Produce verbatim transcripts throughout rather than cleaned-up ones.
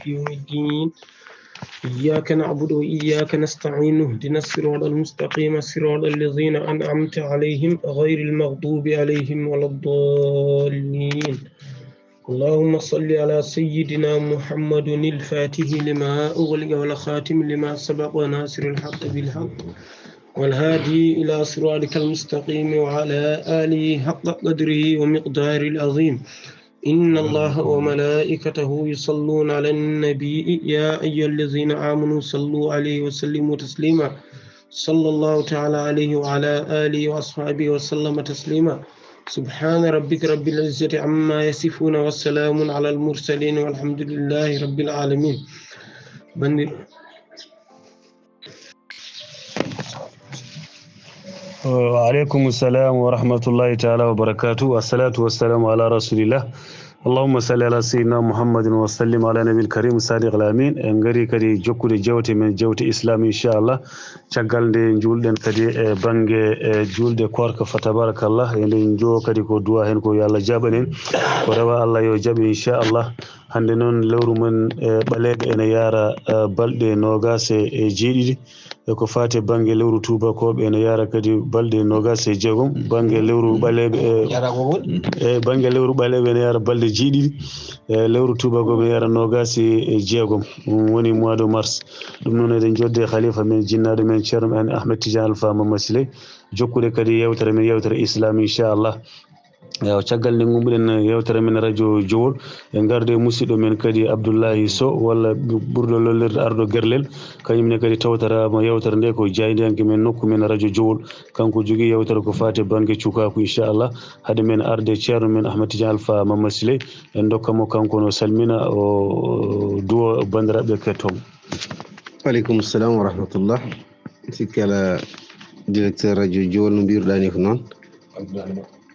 يوم الدين. إياك نعبد وإياك نستعين. اهدنا الصراط المستقيم، صراط الذين أنعمت عليهم، غير المغضوب عليهم ولا الضالين. اللهم صل على سيدنا محمد الفاتح لما أغلق والخاتم لما سبق ناصر الحق بالحق والهادي إلى صراطك المستقيم وعلى آله حق قدره ومقداره العظيم. إن الله وملائكته يصلون على النبي، يا أيها الذين آمنوا صلوا عليه وسلموا تسليما. صلى الله تعالى عليه وعلى آله وأصحابه وسلم تسليما. سبحان ربك رب العزة عما يصفون وسلام على المرسلين والحمد لله رب العالمين. Bandi. Wa aleykum salam wa rahmatullahi taala wa barakatuh. Assalatu wassalamu ala rasulillah. Allahumma salli ala sayyidina Muhammadin wa sallim ala nabil karim sadiq al amin. En ngari kadi jokkude jewte men, jewte islam, inchallah. Caggal nde njuulɗen kadi e bannge, e juulde koorka, fa tabarakallah, eɗen njowo kadi ko duwa heen ko yo Allah jaɓan en. Ko rewa Allah yo jaɓe, inchallah. Hannde noon lewru men, e, ɓaleeɓe ene yaara, e, balɗe noogaas e, e jeeɗiɗi. E ko faati e bannge lewru tuubakooɓe ene yaara kadi balɗe noogaas e jeegom. Bannge lewru ɓaleeɓe, e, e bannge lewru ɓaleeɓe ene yaara balɗe jeeɗiɗi. E lewru tuubakooɓe ene yaara noogaas e, e jeegom. Ɗum woni mois de mars. Ɗum noon eɗen njoddi e khalifa men, jinnaaɗo men, ceerno men Ahmed Tidiane Alpha Mama Siley. Jokkude kadi yewtere men, yewtere islam, inchallah. Ewa, caggal nde ngumbuɗen yewtere men radio Jowol, en ngarde e musidɗo men kadi Abdullahi Sow, walla ɓurɗo lollirde arɗo Gerlel, kañum ne kadi tawtoraama yewtere nde ko jaayndiyanke men nokku men radio Jowol. Kanko jogii yewtere ko faati e bannge cukaaku, inchallah. Hade men arde ceerno men Ahmed Tidiane Alpha Mama Siley, en ndokka mo kanko no salmina, o duwo banndiraaɓe kettooɓe. Aleykum salam wa rahmatullah. Sikki alaa, directeur radio Jowol, no mbiruɗaa ni ko noon.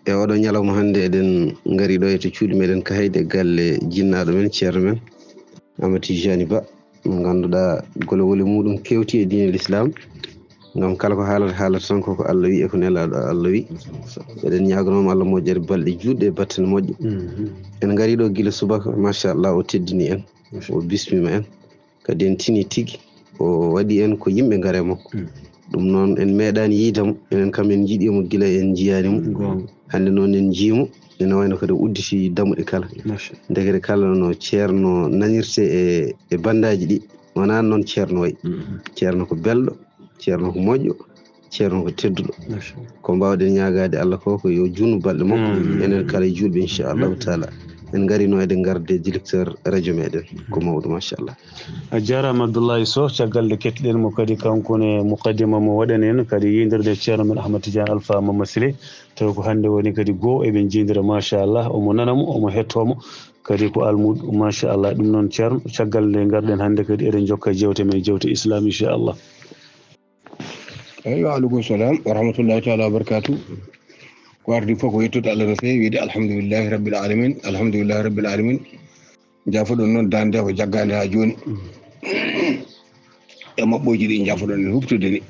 E oɗo ñalawma hannde eɗen ngari ɗo e to cuuɗi meɗen Kahayɗi e galle jinnaaɗo men, ceerno men, Amadou Tijani Ba, mo ngannduɗaa golowole muɗum kewti e diine l'islam. Ngam kala ko haalata, haalata tan ko ko Allah wi'i e ko Nelaaɗo Allah wi'i. Eɗen ñaaganoo mo Allah moƴƴere balɗe juutɗe e battane moƴƴe. En ngari ɗo gila subaka, machallah, o teddini en, o bismima en. Kadi en tini tigi, o waɗi en ko yimɓe ngare makko. Ɗum noon, en meeɗaani yiide mo, enen kam en njiɗi mo gila en njiyaani mo. Hannde noon en njii mo, ene wayno kadi o udditi dammuɗe kala. Ndekete kala no ceerno nanirte e, e banndaaji ɗi, wonaa noon ceerno wayi. Ceerno ko belɗo, ceerno ko moƴƴo, ceerno ko tedduɗo. Ko mbaawɗen ñaagaade Allah ko, ko yo juutnu balɗe makko, enen kala e juulɓe, inchallahu taala. En ngarino eɗen ngarde directeur radio meɗen. Ko mawɗo, machallah. A jaaraama Abdullahi Sow, caggal nde kettuɗen mo kadi, kanko ne muqaddima mo waɗani en kadi yiydirde e ceerno men Ahmad Tidiane Alpha Mama Siley. Tawi ko hannde woni kadi goo eɓe njiidira, machallah. Omo nana mo, omo hettoo mo. Kadi ko almuudo, machallah. Ɗum noon, ceerno, caggal nde ngarɗen hannde kadi, eɗen njokka jewte men, jewte islam, inchallah. Eyi, wa aleykum salam wa rahmatullahi taala wa barakatuh. Ko ardi fof ko yettude Allah no feewi, wiide alhamdulillahi rabbil alamin, alhamdulillahi rabbil alamin. Jaafoɗon noon daande ko jaggaande haa jooni. E maɓɓooji ɗi jaafoɗon en huɓtude ni.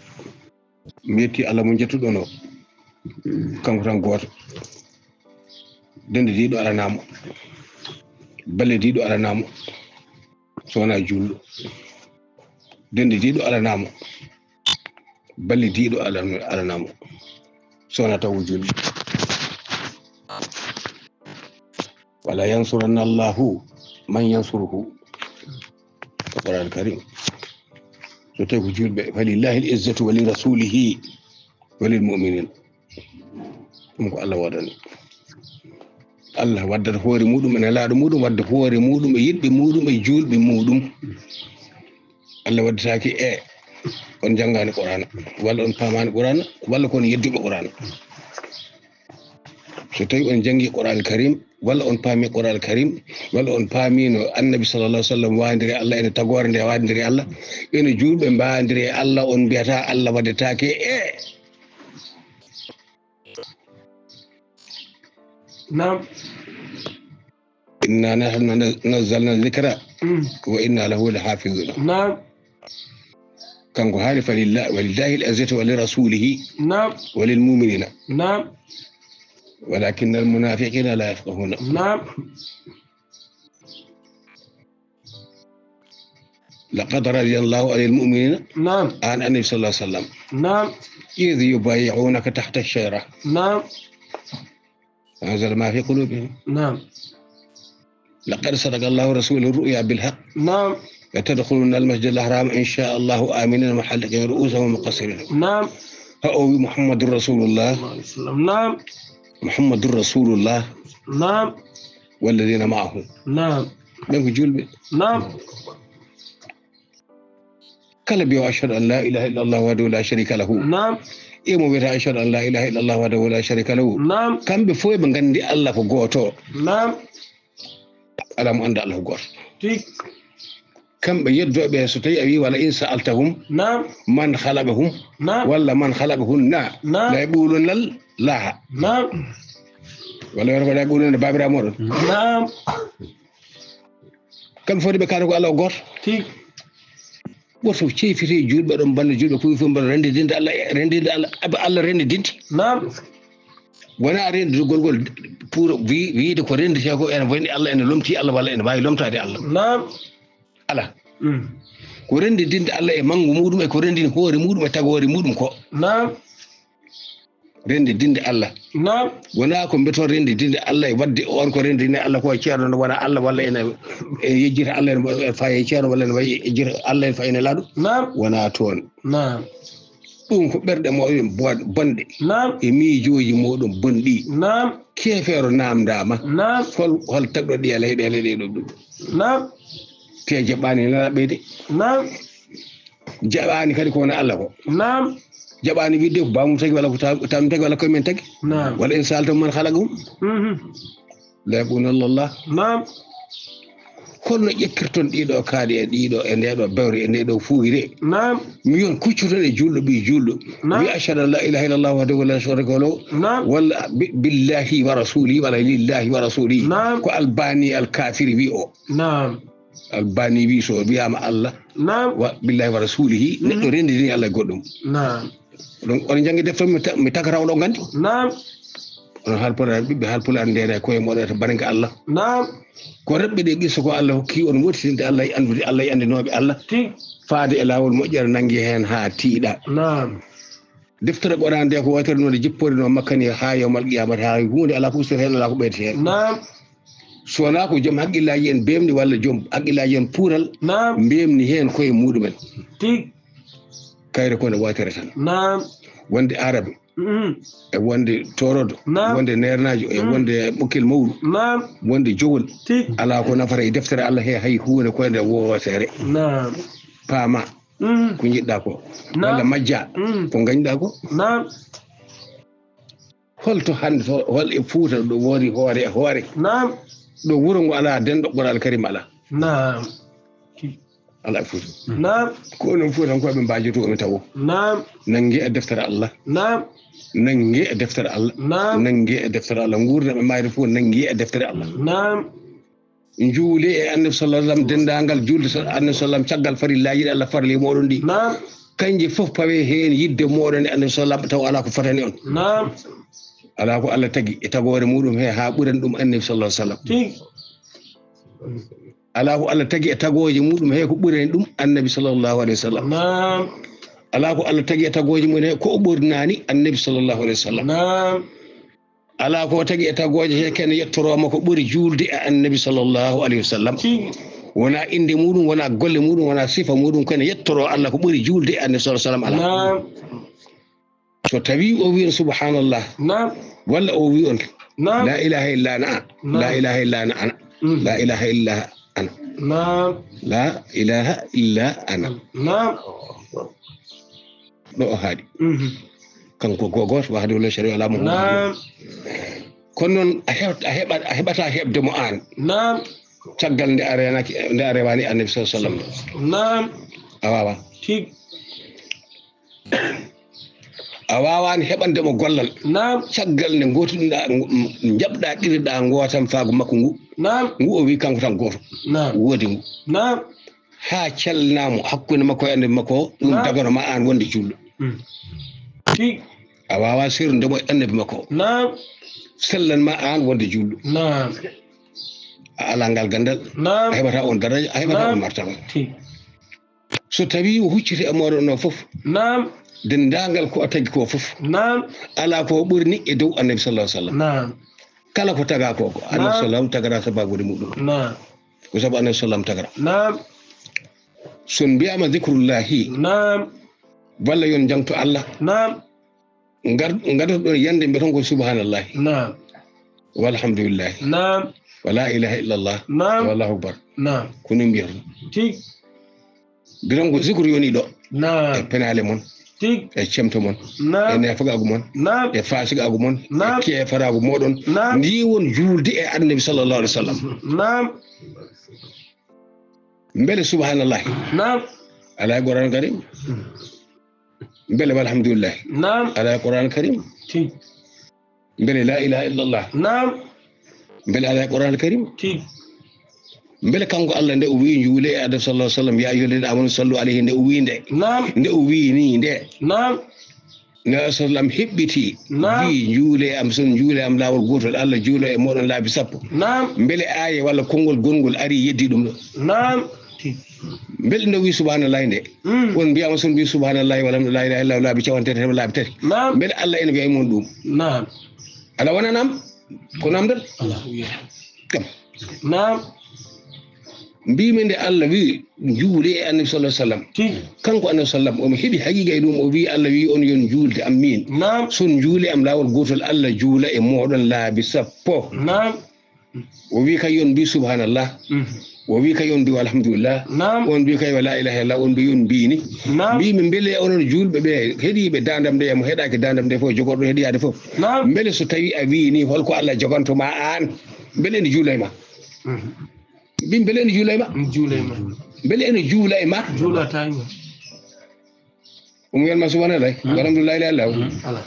Mi yetti Allah mo njettuɗon o. Kanko tan gooto. Dende diiɗo alanaa mo. Balle diiɗo alanaa mo. So wonaa juulɗo. Dende diiɗo alanaa mo. Balle diiɗo alan-, alanaa mo. So wonaa taw o juulɗo. Wala yansuranna Allahu man yansuruhu. Qur'an Karim. So tawi ko juulɓe, falillahi al-izzatu wa li rasulihi wa lil mu'minin. Ɗum ko Allah waɗani. Allah waddata hoore muɗum e nelaaɗo muɗum, wadda hoore muɗum e yiɗɓe muɗum e juulɓe muɗum. Allah waddataake e on janngaani Qur'aana, walla on paamaani Qur'aana, walla ko on yedduɓe Qur'aana. So tawi on janngi Qur'aan Karim, walla on paami Qur'aan Karim, walla on paami no Annabi sallallahu alaihi wasallam waawandiri Allah, ene tagoore nde waawandiri Allah, ene juulɓe mbaawandiri Allah, on mbiyata Allah waddataake e Naam. Inna nahnu naz-, nazzalna dhikra Mm. wa inna lahu lahafizun. Naam. Kanko haali falillah, walillahi al-izzatu wa li rasulihi Naam. wa lil mu'minina. Naam. Walakinna al-munafiqina la yafqahuna. Naam. لقد رضي الله عن المؤمنين. Naam. An Annabi sallallahu alaihi wasallam. Naam. إذ يبايعونك تحت الشجرة. Naam. فأنزل ما في قلوبهم. Naam. لقد صدق الله رسوله الرؤيا بالحق. Naam. لتدخلن المسجد الحرام إن شاء الله آمنين محلقين رؤوسهم ومقصرين. Naam. Haa o wi'i, محمد رسول الله. Sallallahu alaihi wasallam. Naam. محمد رسول الله. Naam. والذين معه. Naam. Ɓen ko julɓe. Naam. Kala bi'oowo, "Ashhadu an la ilaha illa Allah wahdahu la sharika lahu." Naam. E mo wi'ata, "Ashhadu an la ilaha illa Allah wahdahu la sharika lahu." Naam. Kamɓe fof ɓe nganndi Allah ko gooto. Naam. Alaa mo annda Allah ko gooto. Tik. Kamɓe yeddooɓe, so tawi a wi'i, "Wala in sa'altahum Naam. man khalaqahum," Naam. walla "Man khalaqahunna," Naam. "La yaqulunna Allah." Naam. Walla wiyata ko, "La yaqulunna Baabiraawo mooɗon." Naam. Kamɓe fof de ɓe kaana ko Allah o gooto. Tik. Woto ceefite julɓe ɗon, bannde julɓe, ko wi fof mbaɗa renndidinde Allah, renndidinde Allah, aba Allah renndidinde. Naam. Wonaa renndidugol ngol pour wi-, wiide ko rennditee ko ene woni Allah ene lomtii Allah walla ene waawi lomtaade Allah. Naam. Alaa. Mm. Ko renndidinde Allah e manngu muuɗum e ko renndini hoore muuɗum e tagoore muuɗum ko. Naam. Renndidinde Allah. Naam. Wonaa ko mbeton renndidinde Allah e waɗde on ko renndidinde Allah ko e ceerno no wona Allah walla ene, e yejjita Allah ene faye ceerno walla ene wayi yejjita Allah ene faye nelaaɗo. Naam. Wonaa toon. Naam. Ɗum ko ɓerɗe mooɗon bon-, bonɗe. Naam. E miijooji mooɗon bonɗi. Naam. Keefeero naamndaama. Naam. Hol, hol tagɗo ɗiya leyɗeele ɗee ɗoo ɗum? Naam. Te jaɓaani nelaaɓe de. Naam. Jaɓaani kadi ko wona Allah ko. Naam. Jaɓaani wiide ko baamun tagi walla ko ta-, taanun tagi walla ko men tagi. Naam. Wala in sa'altahum man khalaqahum. Mhm. La yaqulunna Allah. Naam. Holno ƴekkirton ɗiɗo kaaɗe e ɗiɗo e nde ɗo bewre e nde ɗo fuuyre? Naam. Mi yon kuccuton e julɗo ɓii julɗo. Naam. Wi ashhadu an la ilaha illallah wahdahu la sharika lahu. Naam. Walla bi-, billahi wa rasulihi wala lillahi wa rasulihi. Naam. Ko Albani al kafiri wi o. Naam. Albani wi so wi'aama Allah Naam. wa billahi wa rasulihi, neɗɗo Mhm. renndini Allah e goɗɗum. Naam. Oɗon, oɗon janngi defte mi ta-, mi tagata oɗon nganndi. Naam. Onon Haalpulaar, ɓiɓɓe Haalpulaar, ndeena e koye mooɗon e to bannge Allah. Naam. Ko reɓɓe ɗe ɓiso ko Allah hokki on wottinde Allah e anndude Allah e anndinooɓe Allah. Tigi. Faade e laawol moƴƴere nanngi heen haa tiiɗa. Naam. Deftere Qur'aan nde ko waytere no nde jipporinoo Makka ni haa yawmal qiyaamati, haa huunde alaa ko ustata heen, alaa ko ɓeydata heen. Naam. So wonaa ko joom haqqillaaji en beemni walla joom haqqillaaji en puural Naam. mbeemni heen koye muuɗum en. Tigi. Kayre ko nde waytere tan. Naam. Wonde aarabe, Mm. e wonde toorodo, Naam. wonde neernaajo, e Mm. wonde ɓokkel mawɗo, Naam. wonde jowol. Tigi. Alaa ko nafata e deftere Allah he hay huunde ko nde wootere. Naam. Paama Mm. ko njiɗɗaa ko. Naam. Walla majjaa Mm. ko ngañɗaa ko. Naam. Holto hannde to, hol e Fuuta ɗo woodi hoore e hoore? Naam. Ɗo wuro ngo alaa denɗo Qur'aan Karim alaa. Naam. Alaa e Fuuta. Naam. Ko onon Fuutankooɓe mbaajoto onon tawo. Naam. Nannge e deftere Allah. Naam. Nannge e deftere Allah. Naam. Nannge e deftere Allah. Nguurndam e maayde fof nannge e deftere Allah. Naam. Njuulee e Annabi sallallahu alaihi wasallam, denndaangal juulde sa-, Annabi sallallahu alaihi wasallam, caggal farillaaji ɗi Allah farli e mooɗon ɗi. Naam. Kanje fof pawee heen yiɗde mooɗon e Annabi sallallahu alaihi wasallam, taw alaa ko fotani on. Naam. Alaa ko Allah tagi e tagoore muuɗum he haa ɓurani ɗum Annabi sallallahu alaihi wasallam. Tigi. Alaa ko Allah tagi e tagooje muuɗum he ko ɓurani ɗum Annabi sallallahu alaihi wasallam. Naam. Alaa ko Allah tagi e tagooje mum he ko o ɓornaani Annabi sallallahu alaihi wasallam. Naam. Alaa ko tagi e tagooje he ken yettorooma ko ɓuri juulde e Annabi sallallahu alaihi wasallam. Tigi. Wonaa innde muuɗum, wonaa golle muuɗum, wonaa sifa muuɗum, kono yettoroo Allah ko ɓuri juulde e Annabi sallallahu alaihi wasallam alaa. Naam. So tawii o wi'i on subhanallah, Naam. walla o wi'i on Naam. la ilaha illa ana, Naam. la ilaha illa ana, ana, Mm. la ilaha illa ana, Naam. la ilaha illa ana. Naam. Ɗo o haaɗi. Mhm. Kanko ko gooto, wahdahu la sharika lahu. Naam. Kono noon a heɓat-, a heɓat-, a heɓataa heɓde mo aan. Naam. Caggal nde a reenaaki, nde a rewaani Annabi sallallahu alaihi wasallam. Naam. A waawaa. Tigi. A waawaani heɓande mo gollal. Naam. Caggal nde ngootuɗaa, njaɓɗaa ɗiriɗaa ngootan faagu makko ngu. Naam. Ngu o wi'i kanko tan gooto. Naam. Woodi ngu. Naam. Haa calnaa mo hakkunde makko e Annabi makko o, ɗum Naam. dagano ma aan wonde juulɗo. Mm. Tigi. A waawaa sernde mo e Annabi makko o. Naam. Sellan ma aan wonde juulɗo. Naam. A alaa ngal ganndal. Naam. A heɓataa on daraja, a heɓataa Naam. on martaba. Tigi. So tawii o hucciti e mooɗon on fof, Naam. denndaangal ko o tagi ko fof, Naam. alaa ko o ɓurni e dow Annabi sallallahu alaihi wasallam. Naam. Kala ko tagaa ko, ko Annabi Naam. sallam tagara sababude muɗum. Naam. Ko sabu Annabi sallam tagara. Naam. So on mbiyaama zikrullahi, Naam. walla yo on jangto Allah, Naam. ngar-, ngadoto ɗon yande mbiyaton ko subhanallahi. Naam. Walhamdulillahi. Naam. Wa la ilaha illallah. Naam. Wallahu akbar. Naam. Ko ni mbiyaton. Tigi. Mbiyaton ko zikru yoni ɗo. Naam. E penaale mon. Tigi. E cemto mon. Naam. E neefagaagu mon. Naam. E faasigaagu mon. Naam. E keefaraagu mooɗon. Naam. Ndi won juulde e Annabi sallallahu alaihi wasallam. Naam. Mbele subhanallahi? Naam. Alaa e Qur'an Karim. Mbele walhamdulillahi? Naam. Alaa e Qur'an Karim. Tigi. Mbele la ilaha illallah? Naam. Mbele alaa e Qur'an Karim? Tigi. Mbele kanko Allah nde o wi'i njuule e Annabi sallallahu alaihi wasallam, "Ya ayyuhalladhina amanu sallu alayhi," nde o wi'i nde? Naam. Nde o wi'i ni nde? Naam. Nabi sallam heɓɓiti, Naam. wi'i, "Njuule am, son njuule am laawol gootol, Allah juulo e mooɗon laabi sappo." Naam. Mbele aaye walla konngol gonngol ari yeddi ɗum ɗo? Naam. Mbele no wi'i subhanallahi nde? Mm. On mbiyaama son mbi'i subhanallahi walla la ilaha illallah laabi cawanɗe tati, laabi tati. Naam. Mbele Allah ene wi'a e mon ɗum? Naam. Ala wona nam? Ko namdal? Ala. Kam. Naam. Mbiimi nde Allah wi'i, "Njuule e Annabi sallallahu alaihi wasallam." Tigi. Kanko Annabi sallam, omo heɓi haqiqa e ɗum, o wi'i, "Allah wi'i on yon juulde am min." Naam. Son juule am laawol gootol, Allah juula e mooɗon laabi sappo. Naam. O wi'i kay yon mbi subhanallah. Mhm. O wi'i kay yon mbi alhamdulillah. Naam. On mbi kay wa la ilaha illallah, on mbi yon mbi ni. Naam. Mbiimi mbele onon juulɓe ɓe heɗiiɓe daandam nde, mo heɗaaki daandam nde fof, jogorɗo heɗiyaade fof. Naam. Mbele so tawi a wi'i ni, holko Allah joganto ma aan? Mbele ene juula e ma? Mhm. Mbimi, mbele ene juula e ma? Ene juula e ma. Mbele ene juula e ma? Juulata e ma. Omo wiyan ma subhanallah. Hmm. Walhamdulillah, la ilaha illallah. Hmm. Ala.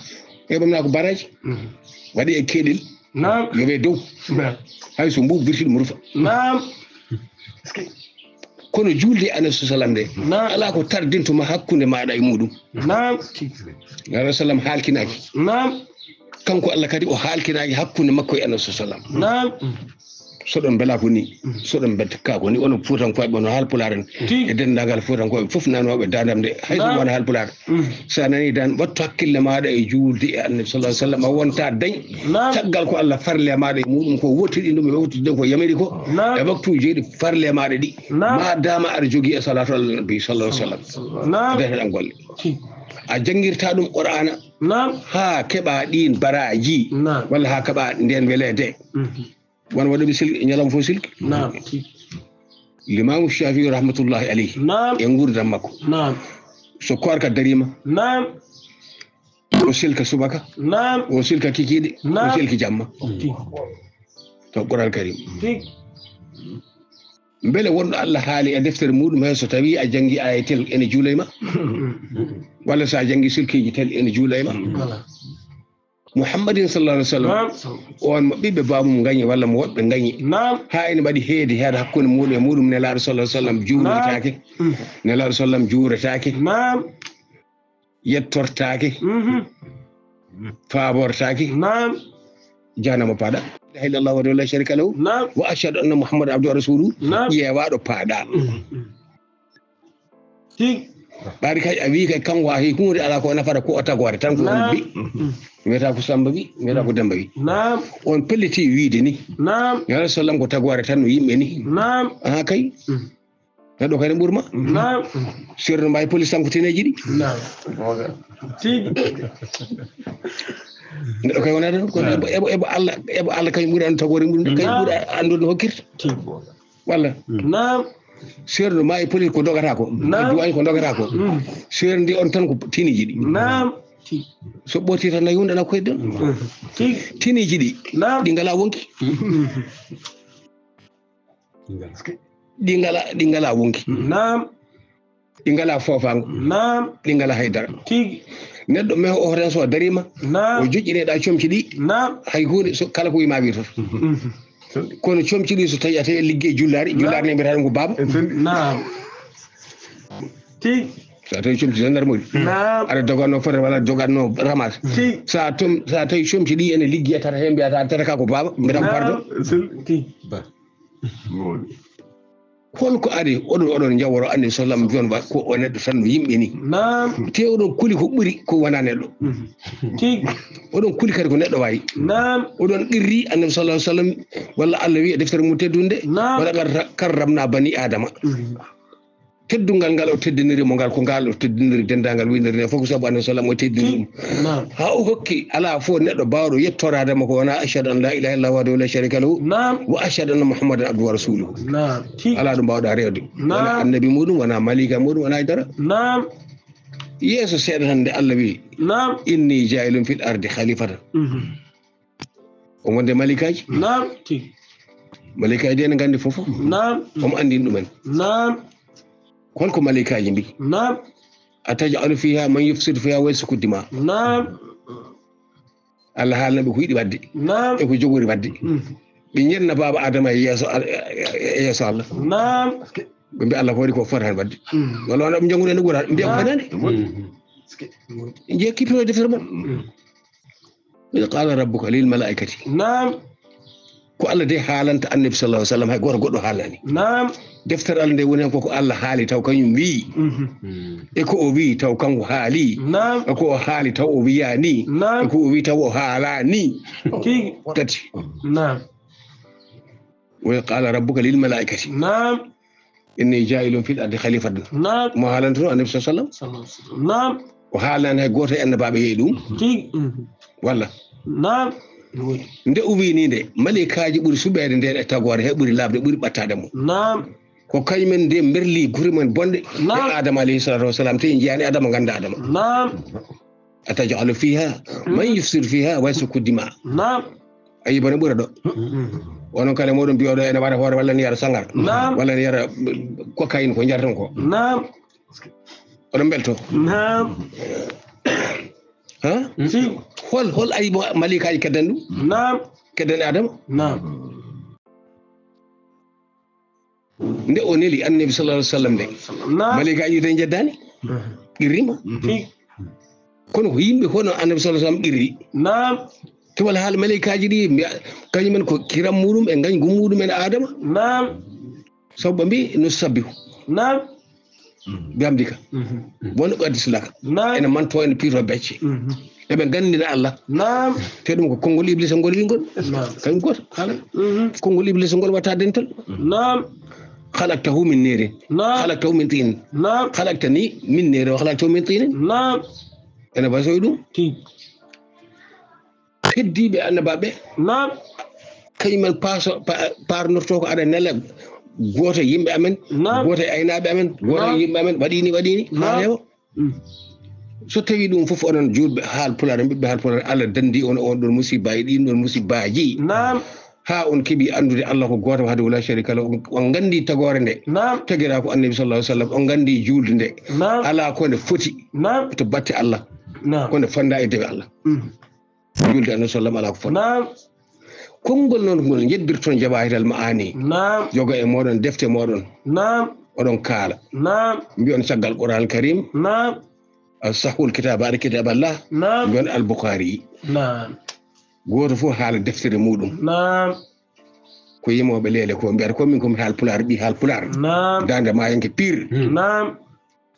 E ɓamna ko baraji. Hmm. Waɗi e keɗel. Naam. Yo ɓe dow. Naam. Hay so mbuuɓ wirti ɗum rufa. Naam. Kono juulde e Annabi sallam nde, Naam. alaa ko tardinto ma hakkunde maaɗa e muɗum. Naam. Annabi sallam haalkinaaki. Naam. Kanko Allah kadi o haalkinaaki hakkunde makko e Annabi sallam. Naam. So ɗon mbela ko ni, so ɗon mbedda ka ko ni, onon Fuutankooɓe, onon Haalpulaar en, Tigi. e denndaangal Fuutankooɓe fof nanooɓe daandam nde, hay so Naam. wona Haalpulaar. Mm. So a nanii dan, wattu hakkille maaɗa e juulde e Annabi sallallahu alaihi wasallam, a wonta dañ. Naam. Caggal ko Allah farli e maaɗa e muɗum, ko wottiɗi ɗum, ɓe wottiɗi ɗum ko yamiri ko, Naam. e waktuuji ɗi farli e maaɗa ɗi. Naam. Ma dama aɗa jogii e salaatu ala nabi sallallahu alaihi wasallam. Naam. A dañataa ɗon golle. Tigi. A janngirta ɗum Qur'aana. Naam. Haa keɓa ɗiin baraaji. Naam. Walla haa keɓa nden weleede. Mhm. Won waɗuɓe silki, ñalawma fof silki. Naam. Limaamu Shaafi'i rahmatullahi alayhi. Naam. E nguurndam makko. Naam. So koorka dariima. Naam. O silka subaka. Naam. O silka kikiiɗe. Naam. O silki jamma. Tigi. To Qur'an Karim. Tigi. Mbele wonɗo Allah haali e deftere muɗum he so tawi a janngi aayatel ene juula e ma? Walla so a janngi silkeeji tel ene juula e ma? Voilà. Muhammadin sallallahu alaihi wasallam, Naam. on mo ɓiɓɓe baabum ngañi walla mo woɓɓe ngañi. Naam. Haa ene waɗi heedi heeda hakkunde muɗum e muɗum, Nelaaɗo sallallahu alaihi wasallam juuretaake. Naam. Mm. Nelaaɗo sallam juuretaake. Naam. Yettortaake. Mhm. Faabortaake. Naam. Jahanama paaɗa. La ilaha illallah wahdahu la sharika lahu. Naam. Wa ashhadu anna Muhammadan abduhu wa rasuluhu. Naam. Ƴeewaaɗo paaɗa. Mm. Tigi. Ɓaari kay a wii kay kanko a hii huunde alaa ko nafata ko o tagoore tan ko on Naam. bi. Mm. Wiyata ko Samba wi, wiyata ko Demba wi. Naam. On pelliti wiide ni. Naam. Yo Rasul sallam ko tagoore tan no yimɓe ni. Naam. Aha kay. Mm. Neɗɗo kay ne ɓurma. Naam. Ceerno Mbaye police tan ko teneeji ɗi. Naam. Tigi. Neɗɗo kay wonaa ɗon, kono Naam. ebo, ebo, ebo Allah, ebo Allah kay ɓuri an tagoore mum, kay Naam. ɓuri anndude no hokkirta. Tigi. Walla? Naam. Seerno ma e police ko dogata ko. Naam. E duwaañ ko dogata ko. Mm. Seerndi on tan ko teneeji ɗi. Naam. Tigi. So ɓooti tan na yunda na koyɗe ɗon. Mm. Tigi. Teneeji ɗi. Naam. Ɗi ngala wonki. Mm. Ɗi ngala, ɗi ngala wonki. Naam. Ɗi ngala foofaango. Naam. Ɗi ngala hay dara. Tigi. Neɗɗo men o hoto so dariima. Naam. O joƴƴineɗa comci ɗi. Naam. Hay huunde so kala ko wiima wirtoto. Mhm. Kono comci ɗi so tawi a tawi a liggi e jullaari, Naam. jullaari ne mbiyata ɗum ko baaba. Naam. Tigi. So a tawi comci gendarmerie. Naam. Aɗa doganno fodde walla doganno ramas. Tigi. Sa tom, sa tawi comci ɗi ene liggi a tata hen mbiyata, a tata ka ko baaba, mbiyata ko Naam. pardon. Tigi. Mawɗi. Hol ko ari oɗon, oɗon njaworo Annabi sallallahu alaihi wasallam, jon wa-, ko o neɗɗo tan no yimɓe ni? Naam. Te oɗon kuli ko ɓuri ko wona neɗɗo. Mhm. Tigi. Oɗon kuli kadi ko neɗɗo wayi. Naam. Oɗon qirri Annabi sallallahu alaihi wasallam, walla Allah wi'i e deftere mum teddunde, Naam. "Wa laqad ra-, karramna bani Adama." Mhm. Teddungal ngal o teddiniri mo ngal, ko ngal o teddiniri denndaangal winndere nde fof, ko sabu Annabi sallam o teddini ɗum. Naam. Haa o hokki, alaa fof neɗɗo baawɗo yettoraade mo ko wonaa ashhadu an laa ilaaha illallah wahdahu laa sharika lahu, Naam. wa ashhadu anna Muhammadan abduhu wa rasuluhu. Naam. Tigi. Alaa ɗo mbaawɗaa rewde. Naam. Wonaa annabi muɗum, wonaa malika muɗum, wonaa hay dara. Naam. Yeeso seeɗa tan nde Allah wi'i, Naam. "Inni jaa'ilun fil ardi khalifatan." Mhm. O wonde malikaaji? Naam, tigi. Malikaaji ɗi en nganndi fof. Naam. Omo anndini ɗumen. Naam. Ko holko malikaaji mbi? Naam. "Ataj'alu fiha man yufsidu fiha wa yasfiku dima." Naam. Allah haalna ɓe ko yiɗi waɗde. Naam. E ko jogori waɗde. Mm. Ɓe ñenna baaba Adama e yeeso Al-, e yeeso Allah. Naam. Ɓe mbi Allah ko waɗi ko fota hen waɗde. Mm. Walla wona ɓe janngude no ɓura, mbiya ko Naam. fenani. Mm. Njiya kippino deftere mon. Mm. "Wa idh qala rabbuka lil malaikati." Naam. Ko Allah de haalanta Annabi sallallahu alaihi wasallam, hay gooto goɗɗo haalani. Naam. Deftere Allah nde woni hen ko ko Allah haali taw kañum wi'i. Mhm. E ko o wi'i taw kanko haali. Naam. E ko o haali taw o wi'ani. Naam. E ko o wi'i taw o haalani. Tigi. Tati. Naam. "Wa idh qala rabbuka lil malaikati." Naam. "Inni jaa'ilun fil ardi khalifatan." Naam. Mo haalantuno Annabi sallallahu alaihi wasallam? Sallallahu alaihi wasallam. Naam. O haalani hay gooto e annabaaɓe heɓi ɗum? Tigi. Mhm. Walla? Naam. No woodi. Nde o wi'i ni nde, malaikaaji ɓuri suɓeede nden e tagoore, he ɓuri laaɓde, ɓuri ɓattaade mo. Naam. Ko kañumen nde mberli gure men bonɗe, Naam. e Adama alayhi salatu wassalam, te en jiyaani Adama, ganda Adama. Naam. "Ataj'alu fiha man Mm. yufsidu fiha wa yasfiku dima." Naam. Ayi, bone ɓura ɗo. Mm. Onon kala moɗon mbiyoɗo ene waɗa hoore, walla ne yara sangara. Naam. Walla ne yara cocaïne ko jarton ko. Naam. Oɗon mbelto? Naam. Ha? Si. Hol, hol ayi mo malaikaaji keddan ɗum? Naam. Keddan Adama? Naam. Nde o neli Annabi sallallahu alaihi wasallam nde, Naam. malaikaaji de njeddaani? Mhm. Qirrima. Tigi. Kono ko yimɓe hono Annabi sallallahu alaihi wasallam qirri. Naam. Te wala haala malaikaaji ɗi, mbiya, kañumen ko kiram muɗum e ngañgu muɗum en Adama. Naam. Sabu ɓe mbi, "Nusabbihu." Naam. Bihamdika. Mhm. Wonu qaddis laka. Naam. Ene manto, ene piito becce. Mhm. Eɓe gandina Allah. Naam. Te ɗum ko konngol Iblisa ngol wingol. Naam. Kañum goto, haala. Mhm. Konngol Iblisa ngol watta dental. Naam. "Khalaqtahu min nirin." Naam. "Khalaqtahu min tin." Naam. "Khalaqtani min nirin wa khalaqtahu min tin." Naam. Ene wasoy ɗum. Tigi. Heddiiɓe annabaaɓe. Naam. Kañum en paaso-, pa-, paarnorto ko aɗa nela gooto e yimɓe amen, Naam. gooto e aynaaɓe amen, gooto e Naam. yimɓe amen, waɗi ni, waɗi ni, haa Naam. heewa. Mm. So tawi ɗum fof onon juulɓe Haal Pulaar, ɓiɓɓe Haal Pulaar, Allah dandi on on ɗon musiba e ɗin ɗon musibaaji. Naam. Haa on keɓi anndude Allah ko gooto wahdahu la sharika lahu, on, on nganndi tagoore nde. Naam. Tagira ko Annabi sallallahu alaihi wasallam, on nganndi juulde nde. Naam. Alaa ko nde foti Naam. to batte Allah. Naam. Ko nde fonnda e dewe Allah. Mm. Juulde Annabi sallam alaa ko foti. Naam. Konngol noon ngol njeddirton Jawaahiral Ma'aani. Naam. Yoga e mooɗon defte mooɗon. Naam. Oɗon kaala. Naam. Mbiyon caggal Qur'aan Karim. Naam. As-sahhul kitaab ba'da kitaab Allah. Naam. Mbiyon Al-Bukhari. Naam. Gooto fof haala deftere muɗum. Naam. Ko yimooɓe leele ko mbiyata ko min ko mi Haal Pulaar, ɓii Haal Pulaar. Naam. Daande maayanke pire. Naam.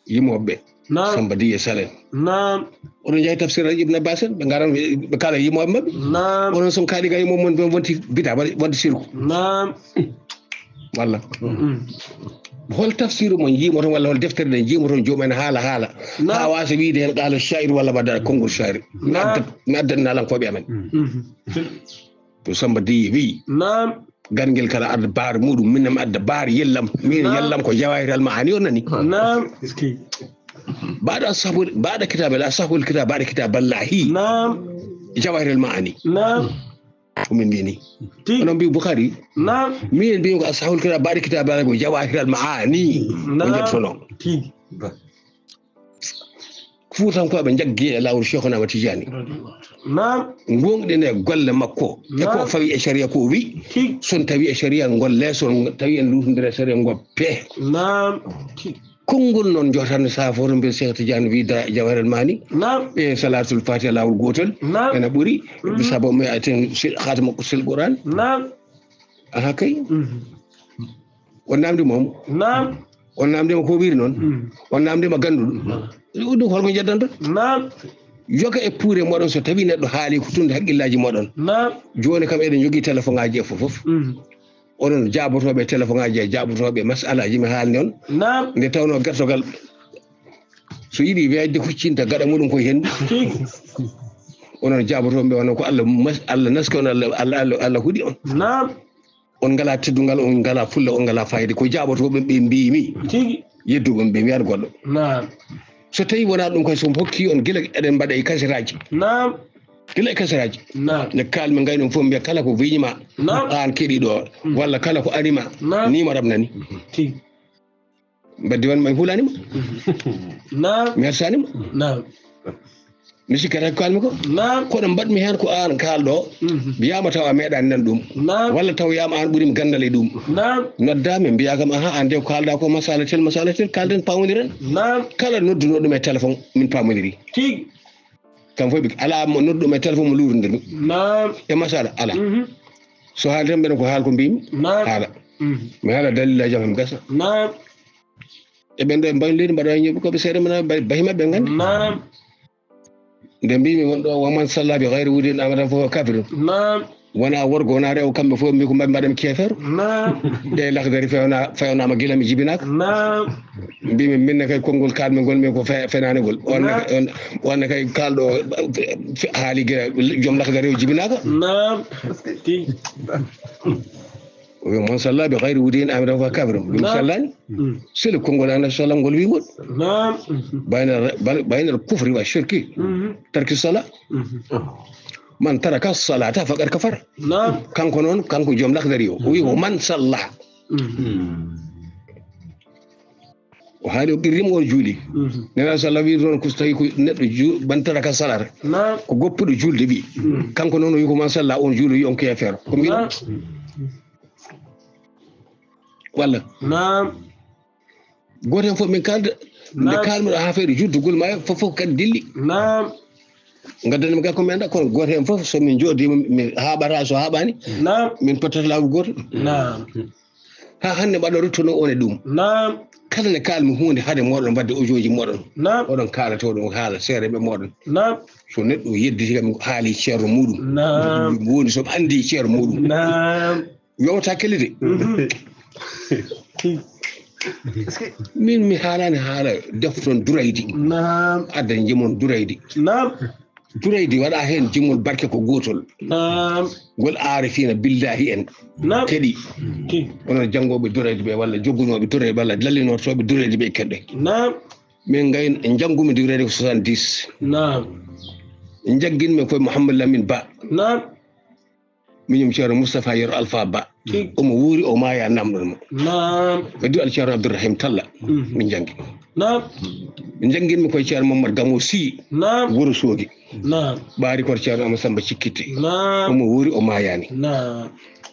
Yimooɓe ɓe. Naam. Samba Diye Salen. Naam. Oɗon njahi tafsir Ibn Abbas en, ɓe ngaran, ɓe kaala yimooɓe maɓɓe. Naam. Onon son kaali ga yimooɓe mon, ɓe wonti bida, waɗi, waɗi sirku. Naam. Walla. Mm. Hol tafsiru mon yiimoton, walla hol deftere nden jiimoton, joomum en haala, haala. Naam. Haa waasa wiide hen qaala sha'ir walla mbaɗa konngol sha'ir. Mi Naam. addat, mi addat naalankooɓe amen. Mm. To Samba Diye wi'i. Naam. Gangel kala adda baar muɗum, min mi adda baar yellam. Min Naam. yellam ko Jawaahiral Ma'aani on nani. Naam. Ba'da ashahul, ba'da kitaab, la ashahul kitaab, ba'da kitaab Allahi. Naam. Jawaahiral Ma'aani. Naam. Ko min mbini. Tigi. Onon mbi Bukhari. Naam. Min mbi ko ashahul kitaab, ba'da kitaab Allahi ko Jawaahiral Ma'aani. Naam. Ko jottono. Tigi. Fuutankooɓe njaggi e laawol Cheikhuna Ahmad Tidiane. Naam. Ngoongɗinee golle makko. E ko Naam. fawi e sharia ko o wi. Tigi. Son tawi e sharia ngolle, son tawi en luutondire sharia ngoppe. Naam. Tigi. Konngol noon jotanno saafoto mbiɗo Cheikh Tidiane wi da Jawahirul Ma'ani. Naam. E Salatul Fatiha laawol gootol. Naam. Ena ɓuri. Mhm. Sabu mi aten si-, khatma sil Qur'an. Naam. Aha kay. Mhm. On namdi mo. Naam. On namdi mo ko wiiri noon. Mm. On namdi mo ganduɗo. Naam. Ɗum holko njaddanto? Naam. Yoga e puure moɗon so tawi neɗɗo haali ko tunde haqqillaaji moɗon. Naam. Jooni kam eɗen jogii telefoŋaaji e fof fof. Mm. Onon jaabotooɓe telefoŋaaji e jaabotooɓe mas'alaaji mi haalni on. Naam. Nde tawnoo gertogal so yiɗi weeƴde huccinta gaɗa muɗum koye hendu. Tigi. Onon jaabotooɓe ɓe wano ko Allah mas-, Allah naski on, Allah, Allah, Allah, Allah huɗi on. Naam. On ngalaa teddungal, on ngalaa fulla, on ngalaa fayda. Ko jaabotooɓe ɓe mbiimi. Tigi. Yedduɓe ɓe mbiyan goɗɗo. Naam. So tawi wonaa ɗum kay, so mi hokki on gila eɗen mbaɗa e kasiraaji. Naam. Gila e kasiraaji. Naam. Nde kaalmi ngayno fof mbiya kala ko weñi ma. Naam. Aan keɗiiɗo o. Mm. Walla kala ko ari ma. Naam. Ni mo raɓnani. Tigi. Mbaddi wan ma mi hulaani ma. Naam. Mi hersaani ma. Naam. Mi sikkata ko kaalmi ko. Naam. Kono mbaɗmi heen ko aan kaalɗo. Mhm. Wiyaama taw a meeɗaani nan ɗum. Naam. Walla taw wiyaama aan ɓuri mi ganndal e ɗum. Naam. Noddaa mi mbiyaa kam, aha, aan de ko kaalɗaa ko masala tel, masala tel, kaalden paamondiren. Naam. Kala noddunoo ɗum e téléphone, min paamondiri. Tigi. Kam fof ɓe alaa mo noddu ɗum e téléphone mo luurondir mi. Naam. E masala, alaa. Mhm. So haali tan mbeɗen ko haal ko mbiimi. Naam. Haala. Mhm. Mi haala dalilaaji am gasa. Naam. E ɓen ɗo e mbawi leydi mbaɗa ñoɓi ko ɓe seeɗa mbaɗa bay-, bahi maɓɓe nganndi. Naam. Nde mbiimi won ɗo, "Wa man salla bi ghayri wudin abadan fa huwa kafirun." Naam. Wona worgo, wona rewɓe, kamɓe fof mbi ko mbaɗi mbaɗa mi keefeero. Naam. Ɗe Lakhdari fewna-, fewnaama gila mi jibinaaka. Naam. Mbiimi min ne kay konngol kaalmi ngol min ko fe-, fenaani ngol. On ne, naam, on, on ne kay kaalɗo fe-, haali gila joom Lakhdari o jibinaaka. Naam. O wi, "Man salla bi ghayri wudu'in amidan fa kafirun." Ɗum, naam, sallaani. Mm. Seli konngol Annabi sallam ngol wi ngol. Naam. Bayna, bayna al-kufri wa shirki. Mhm. Tarki sala. Mhm. Man taraka salata faqad kafar. Naam. Kanko noon, kanko joom Lakhdari o. O wi, "Wa man salla." Mhm. O haali o qirrima on juuli. Mhm. Nena sallam wi noon ko so tawi ko neɗɗo ju-, man taraka salata. Naam. Ko goppuɗo julde wi. Mhm. Kanko noon o wi ko man salla on juuli wi on ko yefeero. Ko mbiɗo? Naam. Walla? Naam. Gooto heen fof min kaalda, nde, naam, kaalmi-ɗaa haa fayde juddugol ma, fof, fof kadi dilli. Naam. Ngaddanmi gaa ko mi anndaa, kono gooto heen fof, so min njooɗii, mi haaɓata, so haaɓaani, naam, min pottata laawol gootol. Naam. Haa hannde mbaɗa ruttuno on e ɗum. Naam. Kala nde kaalmi huunde hade mooɗon waɗde ojooji mooɗon. Naam. Oɗon kaala to ɗum haala seereɓe mooɗon. Naam. So neɗɗo yedditi kam haali ceerno muuɗum. Naam. Woni so ɓe anndi ceerno muuɗum. Naam. Yowta kelli de. Mhm. Min mi haalaani haala defton duraydi. Naam. Adda jimon duraydi. Naam. Duraydi waɗa heen jimol barke ko gootol. Naam. Ngol aarifiina billaahi en. Naam. Keɗi. Ki. Onon janngooɓe duraydi ɓe walla joggunooɓe duraydi walla dallinortooɓe duraydi ɓe keɗe. Naam. Min ngayn-, njanngumi duraydi ko soixante-dix. Naam. Njagginmi ko Mouhamadou Lamine Ba. Naam. Miñum Ceerno Moustapha Yero Alpha Ba. Ki. Omo wuuri, o maaya, namɗon mo. Naam. Ɓe du Al Ceerno Abdourahim Talla. Mhm. Min janngi. Naam. Ɓe njannginmi koye Ceerno Mamadou Gamo Sy. Naam. Wuro Soogi. Naam. Ɓaari koto Ceerno Amadou Samba Cikkitte. Naam. Omo wuuri, o maayaani. Naam.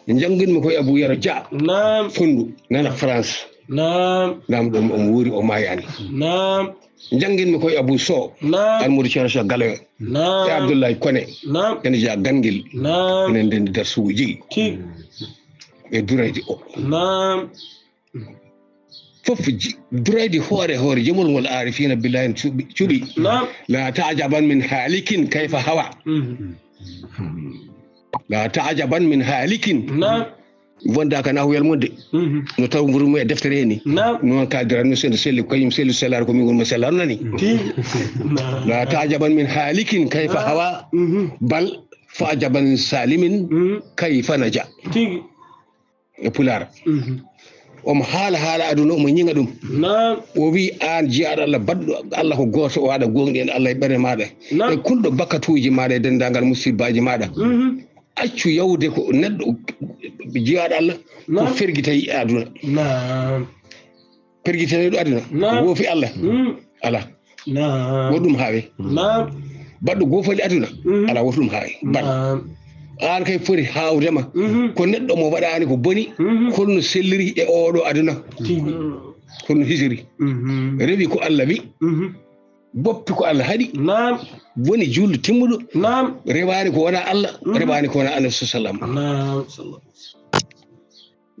Ɓe njannginmi koye Abou Yero Dia. Naam. Fonndu, nana France. Naam. Namɗon mo, omo wuuri, o maayaani. Naam. Njannginmi koye Abou Sow. Naam. Almuudo Ceerno Cheikh Galoyo. Naam. E Abdoulaye Koné. Naam. Ene jeyaa Ganngel. Naam. Enen ndenndi darsuuji jeyi. Ki. E duraydi o. Naam. Fof ji-, duraydi hoore hoore jimol ngol aarifiina billaahi en cuɓi, cuɓi. Naam. La ta'jaban min haalikin kayfa hawa. Mhm. La ta'jaban min haalikin. Naam. Wondaaka nahwiyal mum de. Mhm. No taw nguru mum e deftere he ni. Naam. Noon kaaldiran no sendo selli, ko kañum selli sellaare ko min woni mo sellaare nani. Ti. Naam. La ta'jaban min haalikin kayfa hawa. Mhm. Bal fa'jaban salimin, mhm, kayfa naja. Tigi. E Pulaar. Mhm. Omo haala haala aduna, omo ñiŋa ɗum. Naam. O wi'i, aan jiyaaɗo Allah, baɗɗo Allah ko gooto, o waɗa gooŋɗi en Allah e ɓernde maaɗa. Naam. E kulɗo bakkatuuji maaɗa e denndaangal musibbaaji maaɗa. Mhm. Accu yawde ko neɗɗo jiyaaɗo Allah, ko, naam, fergita yi'e aduna. Naam. Pergitaniiɗo aduna, naam, woofi Allah. Mm. Alaa. Naam. Woto ɗum haawe. Naam. Baɗɗo goofali aduna, mm, alaa, woto ɗum haawe. Baɗ. Naam. Aan kay foti haawde ma. Mhm. Ko neɗɗo mo waɗaani ko boni, mhm, holno selliri e oo ɗoo aduna. Tigi. Holno hisiri. Mhm. Rewi ko Allah wi. Mhm. Boppi ko Allah haɗi. Naam. Woni juulɗo timmuɗo. Naam. Rewaani ko wonaa Allah, mhm, rewaani ko wonaa Annabi sallam. Naam.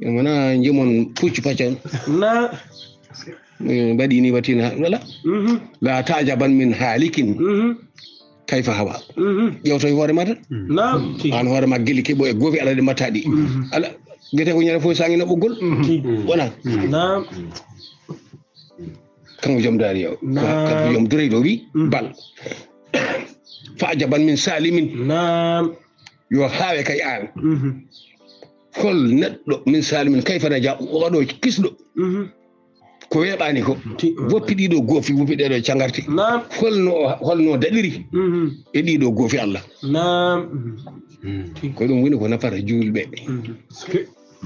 Wona jimon puccu paccan. Na. Eh, mbaɗi ni watina, wala? Mhm. La ta'jaban min halikin. Mhm. Kayfa hawa. Mhm. Ƴewtoy hoore ma tan. Naam. An hoore ma gili keɓo e goofi ala ɗe mbatta ɗi. Mhm. Ala, gete ko ñande fof sangi no ɓoggol. Ti. Wona. Naam. Kanko jom daari o. Naam. Kanko jom durey ɗo wi, mhm, bal. Fa ajaban min salimin. Naam. Yo haawe kay an. Mhm. Hol neɗɗo min salimin kayfa naja, o waɗo kisɗo. Mhm. Ko weeɓaani ko. Ti-, woppi ɗiɗo goofi, woppi ɗeɗo cangarti. Naam. Holno o, holno daɗiri, mhm, e ɗiɗo goofi Allah? Naam. Mhm. Ti-, ko ɗum woni ko nafata juulɓe. Mhm.